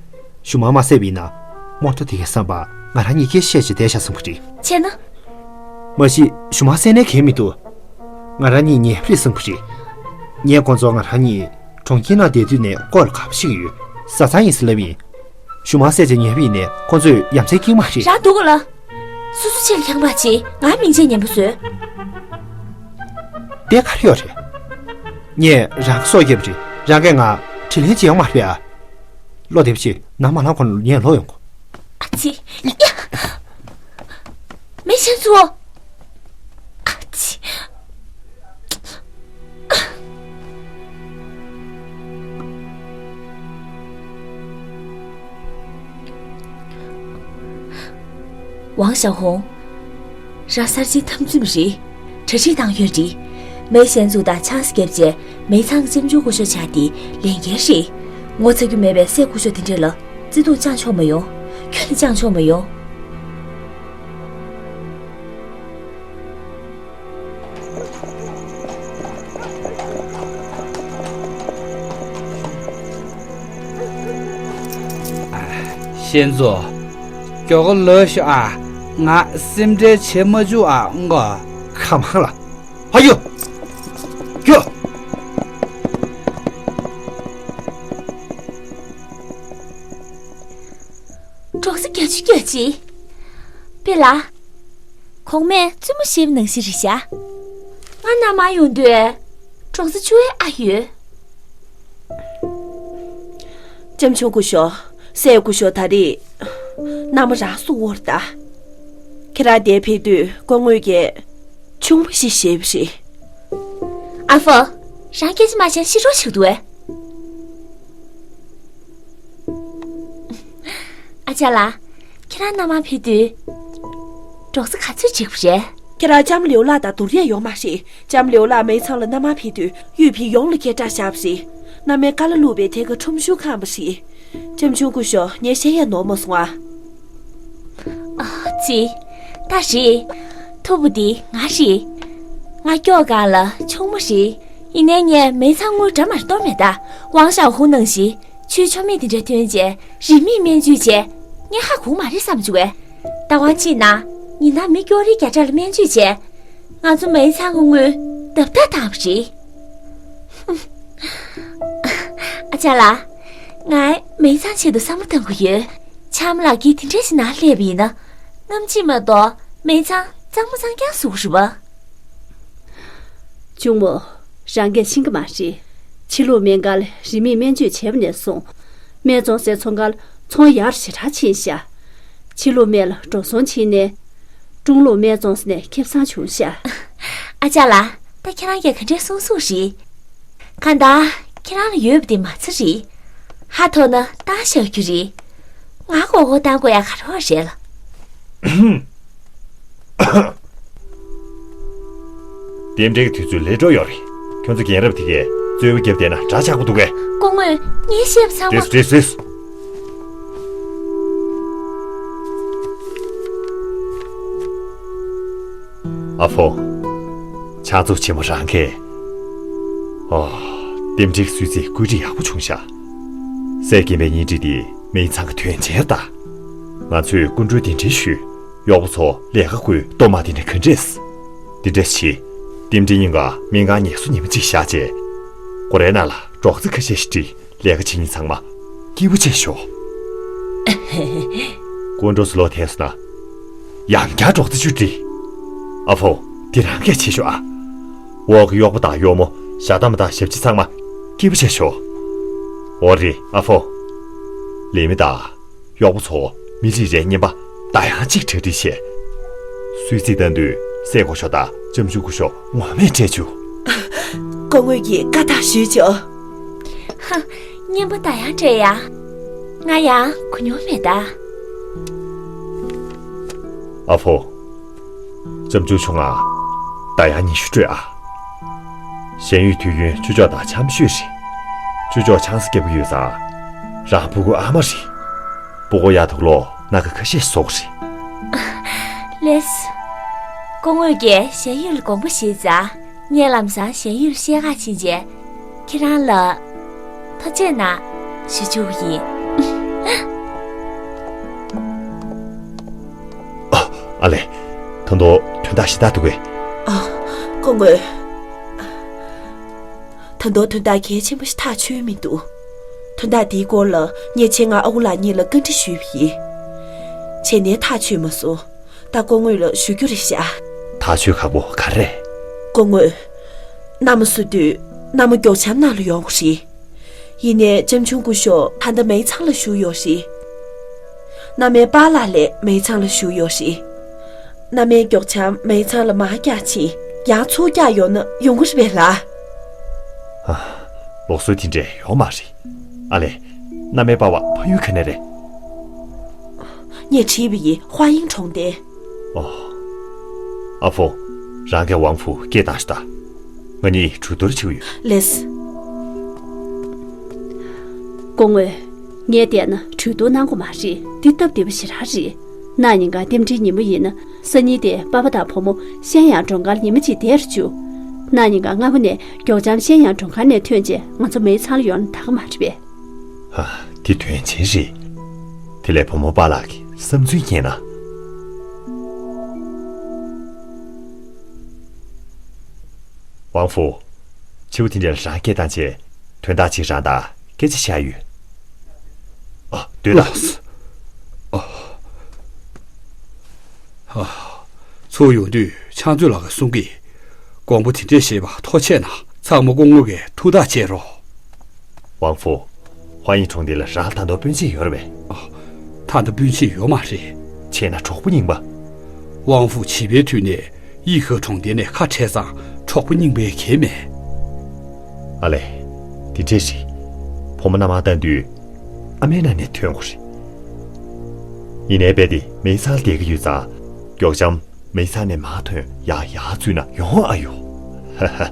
ཞུ་མ་མ་བསད་པ་ཡིན་ན། རྨོ་ཏོ་དེ་གའི་བསམ་པ་ང་རང་གཉིས་ཀྱིས་བཤད་ཅེས་བསྡད་བཞག་བསམ་གི་རེད། བྱས་ན། མ་གཞི་ཞུ་མ་བསད་ནའི་གལ་མི་འདུག་ང་རང་གཉིས་ཉེ་པ་རེད་བསམ་གི་རེད། ངས་ཁོང་ཚོ་ང་རང་གཉིས་གྲོང་ཁྱེར་ནང་བསྡད་དུས་ནས་སྐོར་ལ་ག་པར་ཤི་གི་ཡོད། བཟའ་ཚང་ཡིན་ཟེར་ལབ་ཡིན། ཞུ་མ་བསད་ཅེས་ཉེ་པ་ཡིན་ནས་ཁོང་ཚོས་ཡ་མཚན་སྐྱེ་གི་མ་རེད། རང་སྡུག་ག་ལ། སོ་སོ་ཆེད་ལ་ཁྱད་པར་བྱེད། ང་མིང་ཆད་ངན་པ་བཟོས། དེ་ག་རེ་ཡོད་རེད། ངས་རང་གི་སྲོག་བསྐྱབས་རེད། རང་གིས་ང་དྲིན་ལན་འཇལ་ཡོང་མ་རེད་ཨ། བློ་བདེ་པོ་བྱེད། ནམ་མ་ལངས་གོང་ལ་ངས་ལོག་ཡོང་གོ། ཨ་ཙི། ཡ། མེ་ཤན་ཚུ། ཨ་ཙི། ཝང་ཞའོ་ཧོང་། རང་གསར་བརྗེའི་འཐབ་རྩོད་པ་རེད། གྲ་སྒྲིག་བཏང་ཡོད་རེད། མེ་ཤན་ཚུ་དང་ཆང་ས་བརྒྱབ་རྗེས་མེ་ཚང་གི་ལྕམ་ཆུང་སྐུ་ཞབས་ཆགས་ཏེ་ལས་འགན་རེད། ངོ་ཚ་རྒྱུ་མེད་པའི་སྲས་སྐུ་ཞབས་དེ་འདྲས་ལ་བརྩེ་དུང་བཅངས་ཆོག་མ་ཡོང་། ཁྱོན་ནས་བཅངས་ཆོག་མ་ཡོང་། ཤན་ཚུ། མགྱོགས་པོ་ལོས་ཤོག་ཨ། ང་སེམས་ཁྲལ་བྱེད་མ་བཅུག་ཨ་མགོ། ཁ་མང་ལ། ཕ་ཡུ། ཁྱོ། སྐྱོད་ཅིག་པེ་ལ། གོང་མས་བཙུན་མོ་བཤད་པ་ནང་བཞིན་རེད་ཤག་ང་མནའ་མར་ཡོང་དུས་གྲོང་ཚོ་བཅུ་པའི་ཨ་ཡོད། ལྕམ་ཆུང་སྐུ་ཞབས། སྲས་སྐུ་ཞབས་ད་རེས་མནའ་མ་རང་སུ་བོར་ད། ཁྱེད་རང་འདིར་ཕེབས་དུས་སྐུ་ངོ་གིས་ཆུང་མ་ཞིག་བཞེས་པ་རེད། ཨ་ཕོ། རང་སྐད་ཆ་མ་བཤད་ཤི་རོགས་བྱེད་འདུག་གས། ཨ་ཅག་ལགས། ཁྱེད་རང་མནའ་མར་ཕེབས་དུས་གྲོགས་པོ་ག་ཚོད་བྱེད་དགོས་རེད། ཁྱེད་རང་ལྕམ་ལེའུ་ལགས་དང་བསྡུར་ཡས་ཡོད་མ་རེད། ལྕམ་ལེའུ་ལགས་མེ་ཚང་ལ་མནའ་མར་ཕེབས་དུས་གཡུས་ཕི་ཡོངས་ལ་སྐད་གྲགས་བཞག་པ་རེད། མནའ་མས་ཀ་ལ་བླུགས་པའི་ཐད་ཀར་ཁྲོམ་གཞུང་ཁེངས་པ་རེད། ལྕམ་ཆུང་སྐུ་ཞབས། ངས་བཤད་ཡས་ནོར་མ་སོང་ཨ། ཨ་ཙི། ད་རེད། ཐུབ་པ་འདི་ང་རེད། ང་སྐྱོག་སྒང་ལ་ཆུང་མ་རེད། ཡིན་ནའི་ངས་མེ་ཚང་དངུལ་འདྲ་མར་གཏོར་མེད་ད། ཝང་ཞའོ་ཧུང་ནང་བཞིན་ཆུའི་ཆུ་མིག་དེ་འདྲ་ཐོན་རྗེས་རིན་མེད་སྨན་བཅོས་བྱས། ངས་ཧ་གོ་མ་རེད་བསམ་བྱུང་བས། ད་དབང་ཅིག་ན་ཉིན་ལྟར་མི་སྐྱོ་རིས་བརྒྱ་ཕྲག་ལ་སྨན་བཅོས་བྱས། ང་ཚོ་མེ་ཚང་གི་དངུལ་ལྡབ་ལྡབ་བཏང་བ་རེད། ཨ་ཅག་ལགས། ངས་མེ་ཚང་ཆེད་དུ་བསམ་བློ་བཏང་གི་ཡོད། ལྕམ་ལགས་ཀྱིས་དེ་འདྲ་ཞིག་ནང་སླེབས་པ་ཡིན་ན། གནམ་གཤིས་མ་གཏོགས་མེ་ཚང་གཙང་མ་གཙང་རྐྱང་བཟོ་གི་རེད་པ། གཅུང་མོ། རང་སྐད་ཕྱིན་གི་མ་རེད། ཕྱི་ལུགས་སྨན་ཁང་ལ་རིན་མེད་སྨན་བཅོས་བྱས་པ་ནས་བཟུང་། སྨན་བཙོང་སའི་ཚོང་ཁང་ལ་ཚོང་ཡག་ཞེ་དྲག་ཕྱིན་ཤག་ཕྱི་ལུགས་སྨན་ལ་འགྲོ་སོང་ཕྱིན་ནས། ཀྲུང་ལུགས་སྨན་བཙོང་ས་ནས་ཁེ་བཟང་བྱུང་ཤག་ཨ་ཅག་ལགས། ད་ཁྱེད་རང་གིས་ག་འདྲས་གསུང་གསུང་རེད། གང་ལྟར་ཁྱེད་རང་ལ་ཡོད་པ་དེ་མ་རྩ་རེད། ཧ་ཐོག་ན་བཏང་བཞག་རྒྱུ་རེད། ང་མགོ་སྐོར་བཏང་དགོས་ཡག་ག་རེ་བ་རེད་ལ། རྟེན་འབྲེལ་གྱི་དུས་ཚོད་ལས་འགྲོ་ཡོད་རེད། ཁྱོད་ཚོ་རྒན་རབས་དེ་གས་རྩོལ་བ་བརྒྱབ་བསྡད་ན་འདྲ་ཆགས་པོ་འདུག་གས། སྐུ་ངོ། ངས་བཤད་པ་ཚང་མ། རེད་རེད་རེད། ཨ་ཕོ། ཕྱག་མཛུབ་ཆེན་མོ་རང་གས། ཨོ། རྟེན་འབྲེལ་གྱི་གསོལ་ཚིགས་བཀོད་སྒྲིག་ཡག་པོ་བྱུང་ཤག་སྲས་སྐྱེས་པའི་གཉེན་སྒྲིག་འདི་མེ་ཚང་གི་དོན་ཆེན་རེད་ད། ང་ཚོས་སྐུ་མགྲོན་གདན་འདྲེན་ཞུས། གཡོག་པོ་ཚོ་ལས་ཀ་དགོས་གཏོར་མ་འདི་འདྲ་ག་འདྲས། འདི་འདྲ་བྱེད། རྟེན་འབྲེལ་ཉིན་ཀ་སྨན་ཁང་ངལ་གསོ་ཉི་མ་གཅིག་བཞག་རྗེས། སྒོ་རའི་ནང་ལ་སྒྲོག་ཙེ་ཁ་ཤས་ཤིག་བསྒྲིགས། ལས་ཀ་བྱེད་མཁན་ཚང་མ་སྐྱིད་པོ་བྱས་ཤོག་སྐུ་མགྲོན་ཚོ་ལོག་ཐལ་སོང་ན། ཡང་བསྐྱར་སྒྲོག་ཙེ་བཅུ་བསྒྲིགས། ཨ་ཕོ། འདི་རང་གས་བྱེད་ཤོག་ཨ། འོག་གི་གཡོག་པོ་དང་གཡོག་མོ། ཞྭ་དམ་དང་ཞབས་ཕྱི་ཚང་མ་སྐྱིད་པོ་བྱས་ཤོག་འོ་རེད་ཨ་ཕོ། ལས་མི་དང་། གཡོག་པོ་ཚོ་མི་རེ་རེའི་རྔན་པ་ཟླ་ཡང་གཅིག་གྲ་སྒྲིག་བྱས། གསོལ་ཚིགས་བཏང་དུས་སྲས་སྐུ་ཞབས་དང་ལྕམ་ཆུང་སྐུ་ཞབས་ངོ་མས་སྤྲད་བཅུག་སྐུ་ངོ་ཡིས་བཀའ་རྟགས་ཞུས་ཆོག་ཧ། རྔན་པ་ཟླ་ཡང་སྤྲད་ཡ། ང་ཡང་གོ་མྱོང་མེད་ད། ཨ་ཕོ། ལྕམ་ཆུང་ཆུང་ང་། ཟླ་ཡང་ཉི་ཤུ་སྤྲོད་ཨ། གཞན་ཡུལ་དུས་ཡུན་ཆུ་ལྕོག་དང་འཆམ་ཤོས་རེད། ཆུ་ལྕོག་ཆང་ས་རྒྱག་གི་ཡོད་ཙང་། རང་ཕྲུ་གུ་ཨ་མ་རེད། ཕྲུ་གུ་ཡག་ཐོག་ལོ་སྣ་ཁ་ཁ་ཤས་བཟོ་གི་རེད། ལེས། སྐུ་ངོ་གིས་གཞན་ཡུལ་ལ་དགོངས་པ་བཞེས་ཙང་། ངས་ལམ་སང་གཞན་ཡུལ་ལ་བཤད་ག་ཕྱིན་རྗེས། ཁྱེད་རང་ལ་ཐུགས་རྗེ་གནང་ཞུ་རྒྱུ་ཡིན། ཨ་ལེ། ད་དུང་དོན་དག་ཞེ་དྲག་འདུག་གས། ཨ། སྐུ་ངོ། ད་དུང་དོན་དག་གལ་ཆེན་པོ་ཞིག་ཐག་ཆོད་མི་འདུག་དོན་དག་འདིའི་སྐོར་ལ་ངས་ཆེད་མངགས་ཨ་ཁུ་ལགས་གཉིས་ལ་བཀའ་འདྲི་ཞུས་པ་ཡིན། བྱས་ནའི་ཐག་ཆོད་མ་སོང་། ད་སྐུ་ངོ་ལ་ཞུ་རྒྱུ་རེད་ཤག་ཐག་ཆོད་ཁག་པོ་ག་རེ་རེད། སྐུ་ངོ། མནའ་མ་བསུ་དུས་མནའ་མ་མགྱོགས་འཆམ་ནང་ལ་ཡོང་གི་རེད། ཡིན་ནའི་ལྕམ་ཆུང་སྐུ་ཞབས་ད་ལྟ་མེ་ཚང་ལ་བཞུགས་ཡོད་རེད། མནའ་མའི་པཱ་ལགས་ལགས་མེ་ཚང་ལ་བཞུགས་ཡོད་རེད། མནའ་མའི་མགྱོགས་འཆམ་མེ་ཚང་ལ་མར་བཀྱག་ཕྱིན། ཡང་ཚུར་བཀྱག་ཡོང་ན་ཡོང་གི་རེད་པས་ལགས། ཨ། ལུགས་སྲོལ་དེ་འདྲ་ཡོད་མ་རེད། ཨ་ལེ། མནའ་མའི་པཱ་ཕ་ཡུལ་ག་ནས་རེད། ངས་དྲིས་པ་ཡིན། ཧྭ་ཡིང་གྲོང་རྡལ། ཨོ། ཨ་ཕོ། རང་གིས་ཝང་ཧྥུ་སྐད་བཏང་ཤོག་དང་། ང་གཉིས་གྲོས་བསྡུར་བྱེད་ཀྱི་ཡོད། ལེས། སྐུ་ངོ། ངས་བལྟས་ན་གྲོས་བསྡུར་གནང་དགོས་མ་རེད། འདི་སྟབས་བདེ་པོ་ཞེ་དྲག་རེད། གནངས་ཉིན་ཀ་རྟེན་འབྲེལ་ཉིན་མོ་ཡིན་ན། སང་ཉིན་དེ་པ་ཕ་དང་བུ་མོ་ཤན་ཡང་མགྲོན་ཁང་ལ་ཉི་མ་གཅིག་བསྡད་རུ་བཅུག་གནངས་ཉིན་ཀ་སྔ་མོ་ནས་མགྱོགས་འཆམ་ཤན་ཡང་མགྲོན་ཁང་ནས་ཐོན་རྗེས་ང་ཚོ་མེ་ཚང་ལ་ཡོང་ན་དགའ་གི་མ་རེད་པས། ཧ། དེ་དོན་ཆེན་རེད། དེ་ལས་བུ་མོ་པཱ་ལགས་ཀྱི་བསམ་ཚུལ་ཉན་ན། ཝང་ཧྥུ། ཕྱི་པོ་དེ་འདྲ་ལ་རང་སྐད་བཏང་བྱས། དོན་དག་ཅིག་རང་དང་སྐད་ཆ་བཤད་ཡོད། ཨ། སྡོད་དང་། ལགས་སོ། ཨ། ཚུར་ཡོང་དུས་ཕྱག་མཛོད་ལགས་ཀྱིས་གསུང་གི། དགོངས་པ་དེ་འདྲས་བཞེས་པ་ཐུགས་རྗེ་ཆེ་གནང་། ཚང་མ་སྐུ་ངོ་གིས་ཐུགས་ཐག་བཅད་རོགས། ཝང་ཧྥུ། ཧྭ་ཡིན་གྲོང་སྡེ་ལ་རང་ད་དུང་སྤུན་མཆེད་ཡོད་རེད་པས། ཨ། ད་ལྟ་སྤུན་མཆེད་ཡོད་མ་རེད། བྱས་ན་གྲོགས་པོ་རྙིང་པ། ཝང་ཧྥུ་བྱིས་པའི་དུས་ནས་ཡི་ཧེ་གྲོང་སྡེ་ནས་ཁ་བྲལ་ཙང་གྲོགས་པོ་རྙིང་པའི་གེགས་མེད། ཨ་ལས། དེ་འདྲས་རེད། བུ་མོ་མནའ་མར་བཏང་དུས་ཨ་མའི་ནང་ནས་ཐོན་དགོས་རེད། ཡིན་ནའི་རྦད་དེ་མེ་ཚང་བསྡད་ཀྱི་ཡོད་ཙང་། མགྱོགས་འཇམ་མེ་ཚང་ནས་མར་ཐོན་ཡག་ཡག་འཛུལ་ན་ཡོང་ཨ་ཡོ། ཧ་ཧ།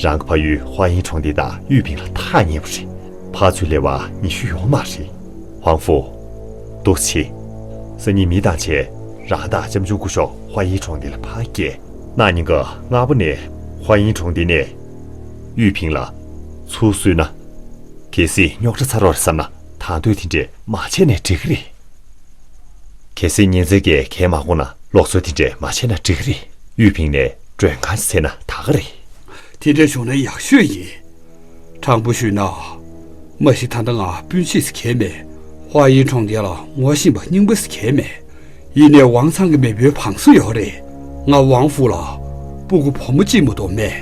རང་གི་ཕ་ཡུལ་ཧྭ་ཡིན་གྲོང་སྡེ་དང་དབུས་ཕིང་ལ་ཐག་ཉེ་པོ་རེད། ཕར་ཚུར་སླེབས་པ་ཉི་ཤུ་ཡོད་མ་རེད། ཝང་ཧྥུ། འདུག་སེ་བྱེད། སང་ཉིན་མི་བཏང་བྱས་རང་དང་ལྕམ་ཆུང་སྐུ་ཞབས་ཧྭ་ཡིན་གྲོང་སྡེ་ལ་ཕར་བསྐྱལ། གནངས་ཉིན་ཀ་སྔ་པོ་ནས་ཧྭ་ཡིན་གྲོང་སྡེ་ནས་དབུས་ཕིང་ལ་ཚུར་བསུས་ན། གལ་སྲིད་རྙོག་དྲ་ཚ་རོགས་རེད་བསམ་ན་དང་དོད་དེ་འདྲས་མ་བྱས་ནས་འགྲིག་གི་རེད། གལ་སྲིད་ཉིན་མཚན་གྱིས་གས་མ་གོ་ན་ལོག་འཚོ་དེ་འདྲས་མ་བྱས་ན་འགྲིག་གི་རེད། དབུས་ཕིང་ནས་མགྲོན་ཁང་ཞིག་བཙལ་ན་ད་ག་རེད། དེ་འདྲས་བྱུང་ན་ཡག་ཤོས་ཡིན། དྲང་པོ་ཞུས་ན། མ་གཞི་ད་ལྟ་ང་སྤུན་མཆེད་ཟེར་མཁན་མེད། ཧྭ་ཡིན་གྲོང་སྡེ་ལ་ངོ་ཤེས་པ་རྙིང་པ་ཟེར་མཁན་མེད། ཡིན་ནའི་ཝང་ཚང་གི་མེས་པོའི་བང་སོ་ཡོད་རེད། ང་ཝང་ཧྥུ་ལ་སྤུ་གུ་བུ་མོ་གཅིག་མ་གཏོགས་མེད།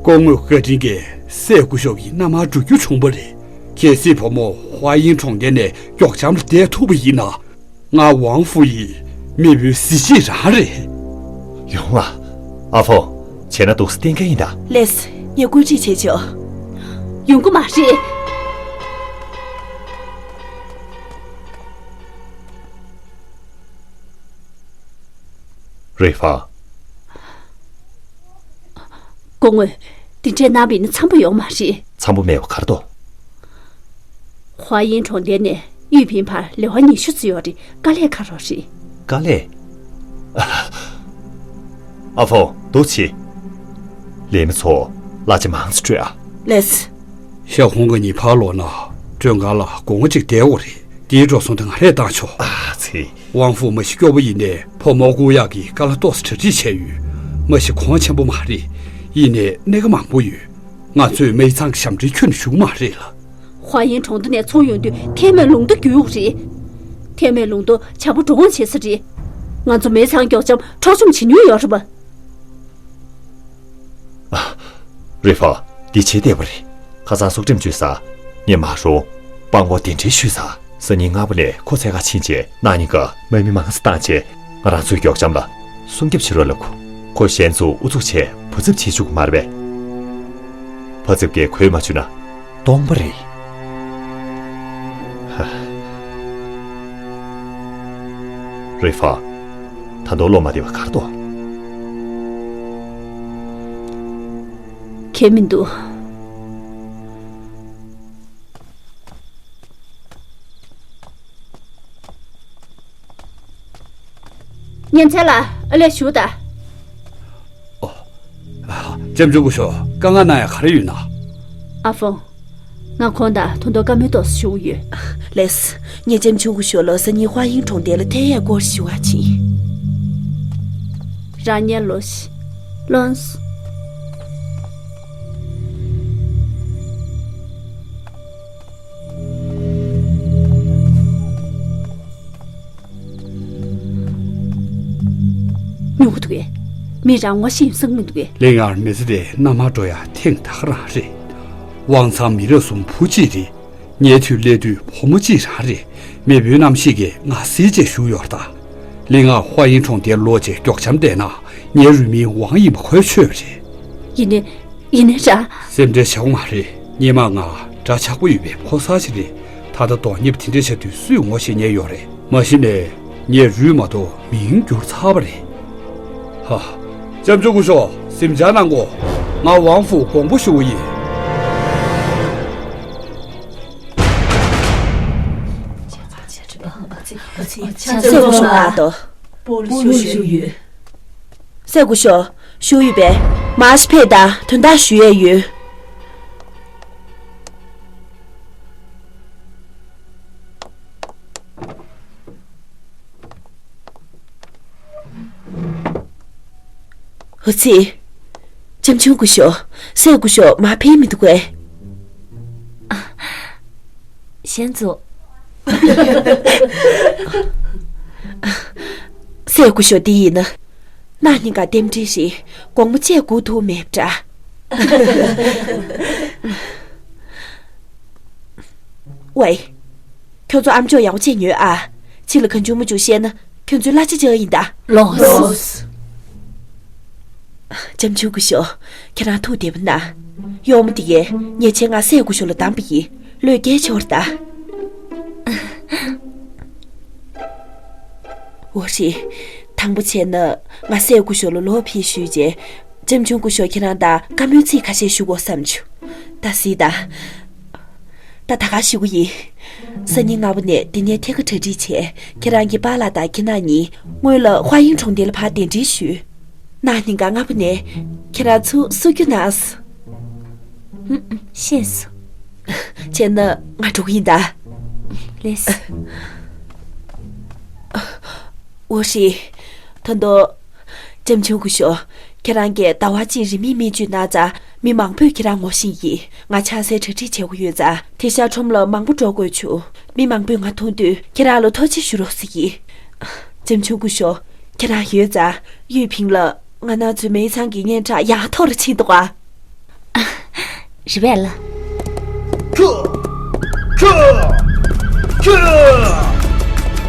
སྐུ་ངོ་བཀའ་དྲིན་གྱིས་སྲས་སྐུ་ཞབས་ཀྱི་མནའ་མར་འགྲོ་རྒྱུ་བྱུང་བ་རེད། གལ་སྲིད་བུ་མོ་ཧྭ་ཡིན་གྲོང་སྡེ་ནས་མགྱོགས་འཇམ་ལ་བསྡད་ཐུབ་པ་ཡིན་ན། ང་ཝང་ཧྥུ་ཡིས་མེས་པོའི་གཟི་བརྗིད་རང་རེད། ཡོང་ཨ། ཨ་ཧྥུ། བྱས་ན་འདུག་སེ་བསྟེན་མཁན་ཡིན་ད། ལེས། ངས་བཀོད་སྒྲིག་བྱས་ཆོག་ཡོང་གི་མ་རེད། རེ་ཧྥ། སྐུ་ངོ། འདི་འདྲས་གནང་བ་ཡིན་ན་འཚམ་པོ་ཡོང་མ་རེད། འཚམ་པོ་མེད་པ་ག་རེ་འདུག་ཧྭ་ཡིན་གྲོང་སྡེ་ནས་དབུས་ཕིང་བར་ལེ་དབར་ཉི་ཤུ་ཙམ་ཡོད་རེད། དཀའ་ལས་ཁག་རོགས་རེད། དཀའ་ལས། ཨ་ཧྥུ། འདུག་སེ་བྱེད། ལས་མི་ཚོ་གླ་ཆ་མང་ཙམ་སྤྲོད་ཨ། ལེས། ཤ་ཧུང་ག་ཉིད་ཕར་ལོག་ན་མགྲོན་ཁང་ལ་སྒོ་ང་གཅིག་བསྡད་ཡོད་རེད། དེའི་འགྲོ་སོང་དེ་ང་རས་བཏང་ཆོག་ཨ་ཙི། ཝང་ཧྥུ་མ་གཞི་སྐྱོ་པོ་ཡིན་ནའི་ཕོ་མོ་བཀུག་ཡག་གི་ཀ་ལ་ཏོག་ཙམ་གྲ་སྒྲིག་བྱས་ཡོད། མ་གཞི་གོང་ཆེན་པོ་མ་རེད། ཡིན་ནའི་གནད་འགག་མང་པོ་ཡོད། ང་ཚོས་མེ་ཚང་གི་ཞབས་འདྲེན་ཁྱོན་ནས་ཞུ་གི་མ་རེད་ལ། ཧྭ་ཡིན་གྲོང་སྡེ་ནས་ཚུར་ཡོང་དུས་ཐའེ་མེ་ལུང་མདོ་བརྒྱུད་ཡོང་རེད། ཐའེ་མེ་ལུང་མདོ་བྱ་ཕོ་འགྲོ་འོང་བྱེད་ས་རེད། ང་ཚོ་མེ་ཚང་མགྱོགས་འཇམ་འཕྲོག་བཅོམ་བྱེད་མྱོང་ཡོད་རེད་པ། ཨ། རེ་ཧྥ། འདི་བྱེད་བདེ་བ་རེད། ཁ་སང་སྲོག་ཁྲིམས་གཅོད་ས། ངས་མ་རུང་། སྤང་བོ་གདན་འདྲེན་ཞུས་ས། སང་ཉིན་སྔ་པོ་ནས་ཁོ་འཚོལ་ག་ཕྱིན་རྗེས་གནངས་ཉིན་ཀ་དམག་མི་མང་ཙམ་བཏང་རྗེས་ང་རང་ཚོའི་མགྱོགས་འཇམ་ལ་སྲུང་སྐྱོབ་བྱེད་རོགས་ལབ་དགོས། ཁོ་གཞན་ཚོ་ཨུ་ཚུགས་བྱས་བུ་ཚབ་བྱེད་བཅུག་གི་མ་རེད་པས། བུ་ཚབ་ཀྱིས་གོ་མ་ཆོད་ན་སྟོང་པ་རེད། ཧ། རེ་ཧྥ། ད་དུང་བློ་མ་བདེ་བ་ག་རེ་འདུག་གང་ཡང་མི་འདུག་ཉིན་མཚན་ལ་ཨ་ལས་ཞུ་ད། ཨོ། ལྕམ་ཆུང་སྐུ་ཞབས་དཀའ་ངལ་གནང་ཡ་ག་རེ་ཡོད་ན། ཨ་ཧྥུང་། ང་ཁོང་དང་ད་དུང་བཀའ་མོལ་ཏོག་ཙམ་ཞུ་གི་ཡོད། ལེས། ངས་ལྕམ་ཆུང་སྐུ་ཞབས་ལ་སང་ཉིན་ཧྭ་ཡིན་གྲོང་རྡལ་ལ་ཐད་ཡས་སྐོར་ཞུ་བ་ཕྱིན། རང་ཉལ་ལོ་ཤི། ལོངས། ཉོ་གི་འདུག་གས། མི་རང་ངོ་ཤེས་ཡོད་ས་མི་འདུག་གས། ལིང་ཨར་མི་ཚེ་དེ་མནའ་མར་འགྲོ་ཡ་ཐེངས་ད་ག་རང་རེད། ཝང་ཚང་མི་རབས་གསུམ་བུ་གཅིག་རེད། ཉེ་དུས་སླེབས་དུས་བུ་མོ་གཅིག་རང་རེད། མེས་པོའི་རྣམ་ཤེས་ཀྱིས་ང་གཟི་བརྗིད་ཞུ་ཡོད་ད། ལིང་ཨར་ཧྭ་ཡིན་གྲོང་རྡལ་ལོག་རྗེས་མགྱོགས་འཇམ་བསྡད་ན་ངའི་རུས་མིང་ཝང་ཡིན་པ་ཁོས་ཆོད་པ་རེད། ཡིན་ནའི། ཡིན་ནའི་ར། སེམས་ཁྲལ་བྱེད་དགོས་མ་རེད། སྔོན་མ་ང་དགྲ་ཆགས་པོ་ཡོད་པའི་ཕོ་གསར་ཞིག་རེད། ད་ལྟ་དོན་གཉེར་དེ་འདྲ་བྱ་དུས་སུས་ངོ་ཤེས་མཁན་ཡོད་རེད། མ་གཞི་ནས་ངས་རུས་མ་གཏོགས་མིང་བསྒྱུར་ཚར་བ་རེད། ཧ། ལྕམ་ཆུང་སྐུ་ཞབས་སེམས་ཆགས་གནང་དགོས། ང་ཝང་ཧྥུ་དགོངས་པ་ཞུ་བ་ཡིན། ཆ་ཚང་སྐུ་ཞབས་ལགས་དོ། སྤོ་ལོ་ཞུ་ཡོད། སྲས་སྐུ་ཞབས་ཞུ་ཡོད་པས། མར་ཕེབས་དང་དོན་དག་ཞུ་ཡས་ཡོད། འོ་ཙི། ལྕམ་ཆུང་སྐུ་ཞབས། སྲས་སྐུ་ཞབས་མར་ཕེབས་མི་འདུག་གས། ཞན་ཙུ། སྲས་སྐུ་ཞབས་འདི་ཡིན་ན། གནངས་ཉིན་ཀ་རྟེན་འབྲེལ་རེད། དགོང་མོ་བཅས་སྒུག་ཐུབ་མེད་པ་འདྲ། ཝེ། ཁྱོད་ཚོ་ཨམ་ཅོག་ཡག་པོ་བྱས་ཉོན་ཨ། ཕྱི་ལ་གང་བྱུང་མང་བྱུང་བཤད་ན་ཁྱོད་ཚོའི་གླ་ཆ་བཅག་ཡིན་ད། ལོས། ལོས། བྱམས་ཆུང་སྐུ་ཞབས། ཁྱེད་རང་ཐུགས་བདེ་པོ་གནང་། གཡོག་མོ་དེ་གས་ཉེས་ཆད་ང་སྲས་སྐུ་ཞབས་ལ་བསྡམས་པ་ཡིན། བློས་འགེལ་ཆོག་རེད་ད། འོ་རེད། དང་པོ་བྱས་ན་ང་སྲས་སྐུ་ཞབས་ལ་ལོག་ཕེབས་ཞུས་རྗེས། བྱམས་ཆུང་སྐུ་ཞབས་ཁྱེད་རང་དང་བཀའ་མོལ་ཚིག་ཁ་ཤས་ཞུ་དགོས་བསམ་བྱུང་། ད་གཟིགས་དང་། ད་ད་ག་ཞུ་གི་ཡིན། སང་ཉིན་སྔ་པོ་ནས་འདི་ནས་ཐད་ཀར་གྲ་སྒྲིག་བྱས། ཁྱེད་རང་གི་པཱ་ལགས་དང་ཁྱེད་རང་གཉིས་སྔོན་ལ་ཧྭ་དབྱིན་གྲོང་རྡལ་ལ་ཕར་གདན་འདྲེན་ཞུས། གནངས་ཉིན་ཀ་སྔ་པོ་ནས་ཁྱེད་རང་ཚུར་བསུ་རྒྱུ་གནང་སོང་། ཧུམ། ཤེས་སོང་། བྱས་ན་ང་འགྲོ་གི་ཡིན་ད། ལེས། འོ་རེད། ད་དུང་། བྱམས་ཆུང་སྐུ་ཞབས། ཁྱེད་རང་གིས་ཟླ་བ་གཅིག་རིང་མིན་སྨན་བཅོས་གནང་ཙང་མི་མང་པོས་ཁྱེད་རང་ངོ་ཤེས་ཀྱིས། ང་ཕྱག་འཚལ་གྲ་སྒྲིག་བྱེད་དགོས་ཡོད་ཙང་དེ་ཤར་ཁྲོམ་ལ་མང་པོ་འགྲོ་དགོས་བྱུང་། མི་མང་པོས་ང་མཐོང་དུས་ཁྱེད་རང་ལ་ཐུགས་རྗེ་ཞུ་རོགས་ཟེར་གྱིས། བྱམས་ཆུང་སྐུ་ཞབས། ཁྱེད་རང་ཡོད་ཙང་ཡུས་ཕིང་ལ་ང་རང་ཚོའི་མའི་ཚང་གི་སྙན་གྲགས་ཡང་མཐོ་རུ་ཕྱིན་འདུག་ག། རེད་པས་ལགས། ཁྱོད། ཁྱོད། ཁྱོད།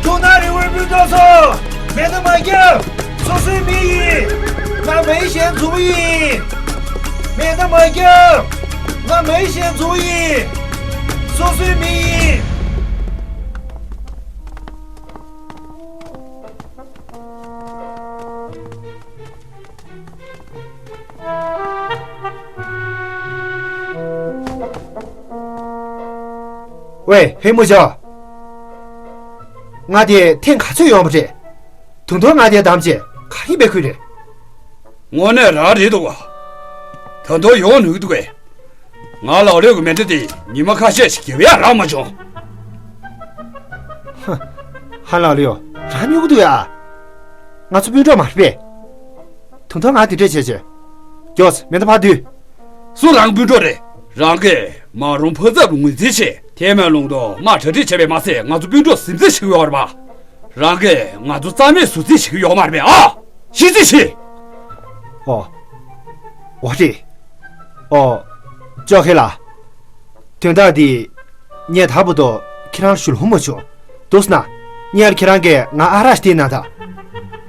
ཁྱོད་ན་རི་བོའི་སྤུན་གྲོགས་ཚོ། མེད་ན་མ་རྒྱབ། སོ་སོའི་མི་ཡིན། ང་མའི་ཞལ་འཛུམ་ཡིན། མེད་ན་མ་རྒྱབ། ང་མའི་ཞལ་འཛུམ་ཡིན། སོ་སོའི་མི་ཡིན། ཝེ། ཧེ་མུ་ཇོ། ང་དེ་ཐེངས་ག་ཚོད་ཡོང་བ་རེད། ད་དུང་ང་དེ་བདམས་བྱས་ག་རེ་འབད་ཁུལ་རེད། དངོས་གནས་རང་རེད་འདུག་ག། ད་དུང་ཡོང་ནུས་འདུག་གས། ང་ལག་ལོས་ཀྱི་མེ་མདའ་དེ་ཉི་མ་ཁ་ཤས་ཤིག་རྒྱབ་ཡ་རག་མ་བྱུང་། ཧ། ཧ་ལག་ལོས། རང་སྨྱོ་གི་འདུག་ཡ། ང་ཚོ་སྤུན་གྲོགས་མ་རེད་པས། ད་དུང་ང་དེ་འདྲས་བྱས་བྱས། མགྱོགས་སེ་མེ་མདའ་ཕར་བསྡུས། སུ་རང་སྤུན་གྲོགས་རེད། རང་གིས་མ་རུང་ཕ་ཚབ་ལ་ངོས་འཛིན་བྱས། ཐེ་མན་ལུང་དུ་དམག་གྲ་སྒྲིག་བྱས་པས་མ་ཟད་ང་ཚོ་སྤུན་གྲོགས་སིམ་འཛུལ་བྱེད་ཀྱི་ཡོད་རེད་པ། རང་གིས་ང་ཚོ་རྩ་མེད་བཟོ་རྩིས་བྱེད་ཀྱི་ཡོད་མ་རེད་པས་ཨ། ཤེས་རྩིས་བྱེད། ཨོ། འོ་རེད། ཨོ། ཅོ་ཁེ་ལགས། དོན་དག་འདི། ངས་ད་བར་དུ་ཁྱེད་རང་ཞུ་ལོང་མ་བྱུང་། འདུག་ན། སྔོན་ལ་ཁྱེད་རང་གིས་ང་ཨ་རག་ཅིག་སྟེར་གནང་དང་།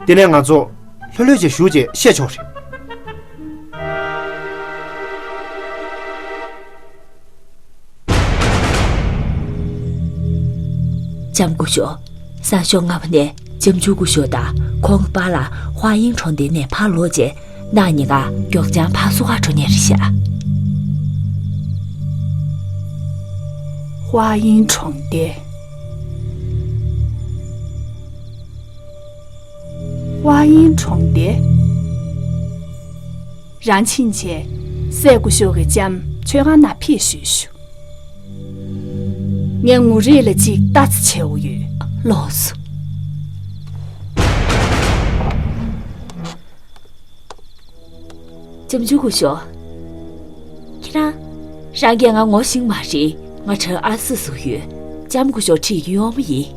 དེ་ནས་ང་ཚོ་ལྷོད་ལྷོད་བྱས་བཞུགས་བྱས་བཤད་ཆོག་རེད། ལྕམ་སྐུ་ཞབས། སང་ཞོགས་སྔ་པོ་ནས་ལྕམ་ཆུང་སྐུ་ཞབས་དང་ཁོང་གི་པཱ་ལགས་ཧྭ་དབྱིན་གྲོང་རྡལ་ནས་ཕར་ལོག་རྗེས། གནངས་ཉིན་ཀ་མགྱོགས་རྐྱང་ཕར་བསུ་ག་འགྲོ་མཁན་རེད་ཤག། ཧྭ་དབྱིན་གྲོང་རྡལ། ཧྭ་དབྱིན་གྲོང་རྡལ། རང་ཕྱིན་བྱས། སྲས་སྐུ་ཞབས་ཀྱི་ལྕམ་མཆོད་ཁང་ནང་ཕེབས་ཞུས་ཞུ། ངས་ངུ་རིག་ལ་གཅིག་ལྟ་ཙམ་བྱེད་དགོས་ཡོད། ལགས་སོ། ལྕམ་ཆུང་སྐུ་ཞབས། ཁྱེད་རང་། རང་གིས་ང་ངོ་ཤེས་མ་རེད། ང་གྲྭ་ཨ་སི་ཟུག་ཡོད། ལྕམ་སྐུ་ཞབས་ཁྲིད་ཀྱི་གཡོག་མོ་ཡིན།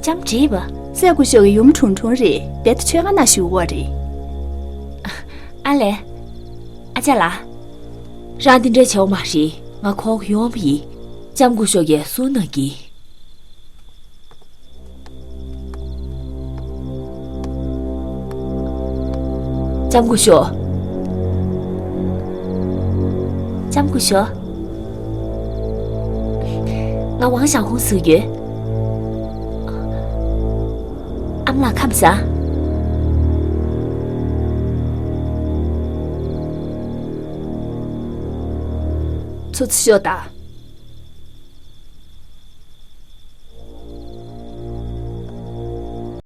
ལྕམ་དྲིས་པ། སྲས་སྐུ་ཞབས་ཀྱི་ཡུམ་ཁྲུང་ཁྲུང་རེད། རྦད་དེ་མཆོད་ཁང་ནང་བཞུགས་ཡོད་རེད། ཨ་ལས། ཨ་ཅག་ལགས། རང་འདི་འདྲ་བྱེད་དགོས་མ་རེད། ང་ཁོང་གི་གཡོག་མོ་ཡིན། ལྕམ་སྐུ་ཞབས་ཀྱིས་གསུང་གནང་གི། ལྕམ་སྐུ་ཞབས། ལྕམ་སྐུ་ཞབས། ང་ཝང་ཞའོ་ཧུང་ཟེར་གྱི་ཡོད། ཨ་མ་ལགས་ཁམས་བཟང་། ཚུར་ཚུར་ཤོག་དང་།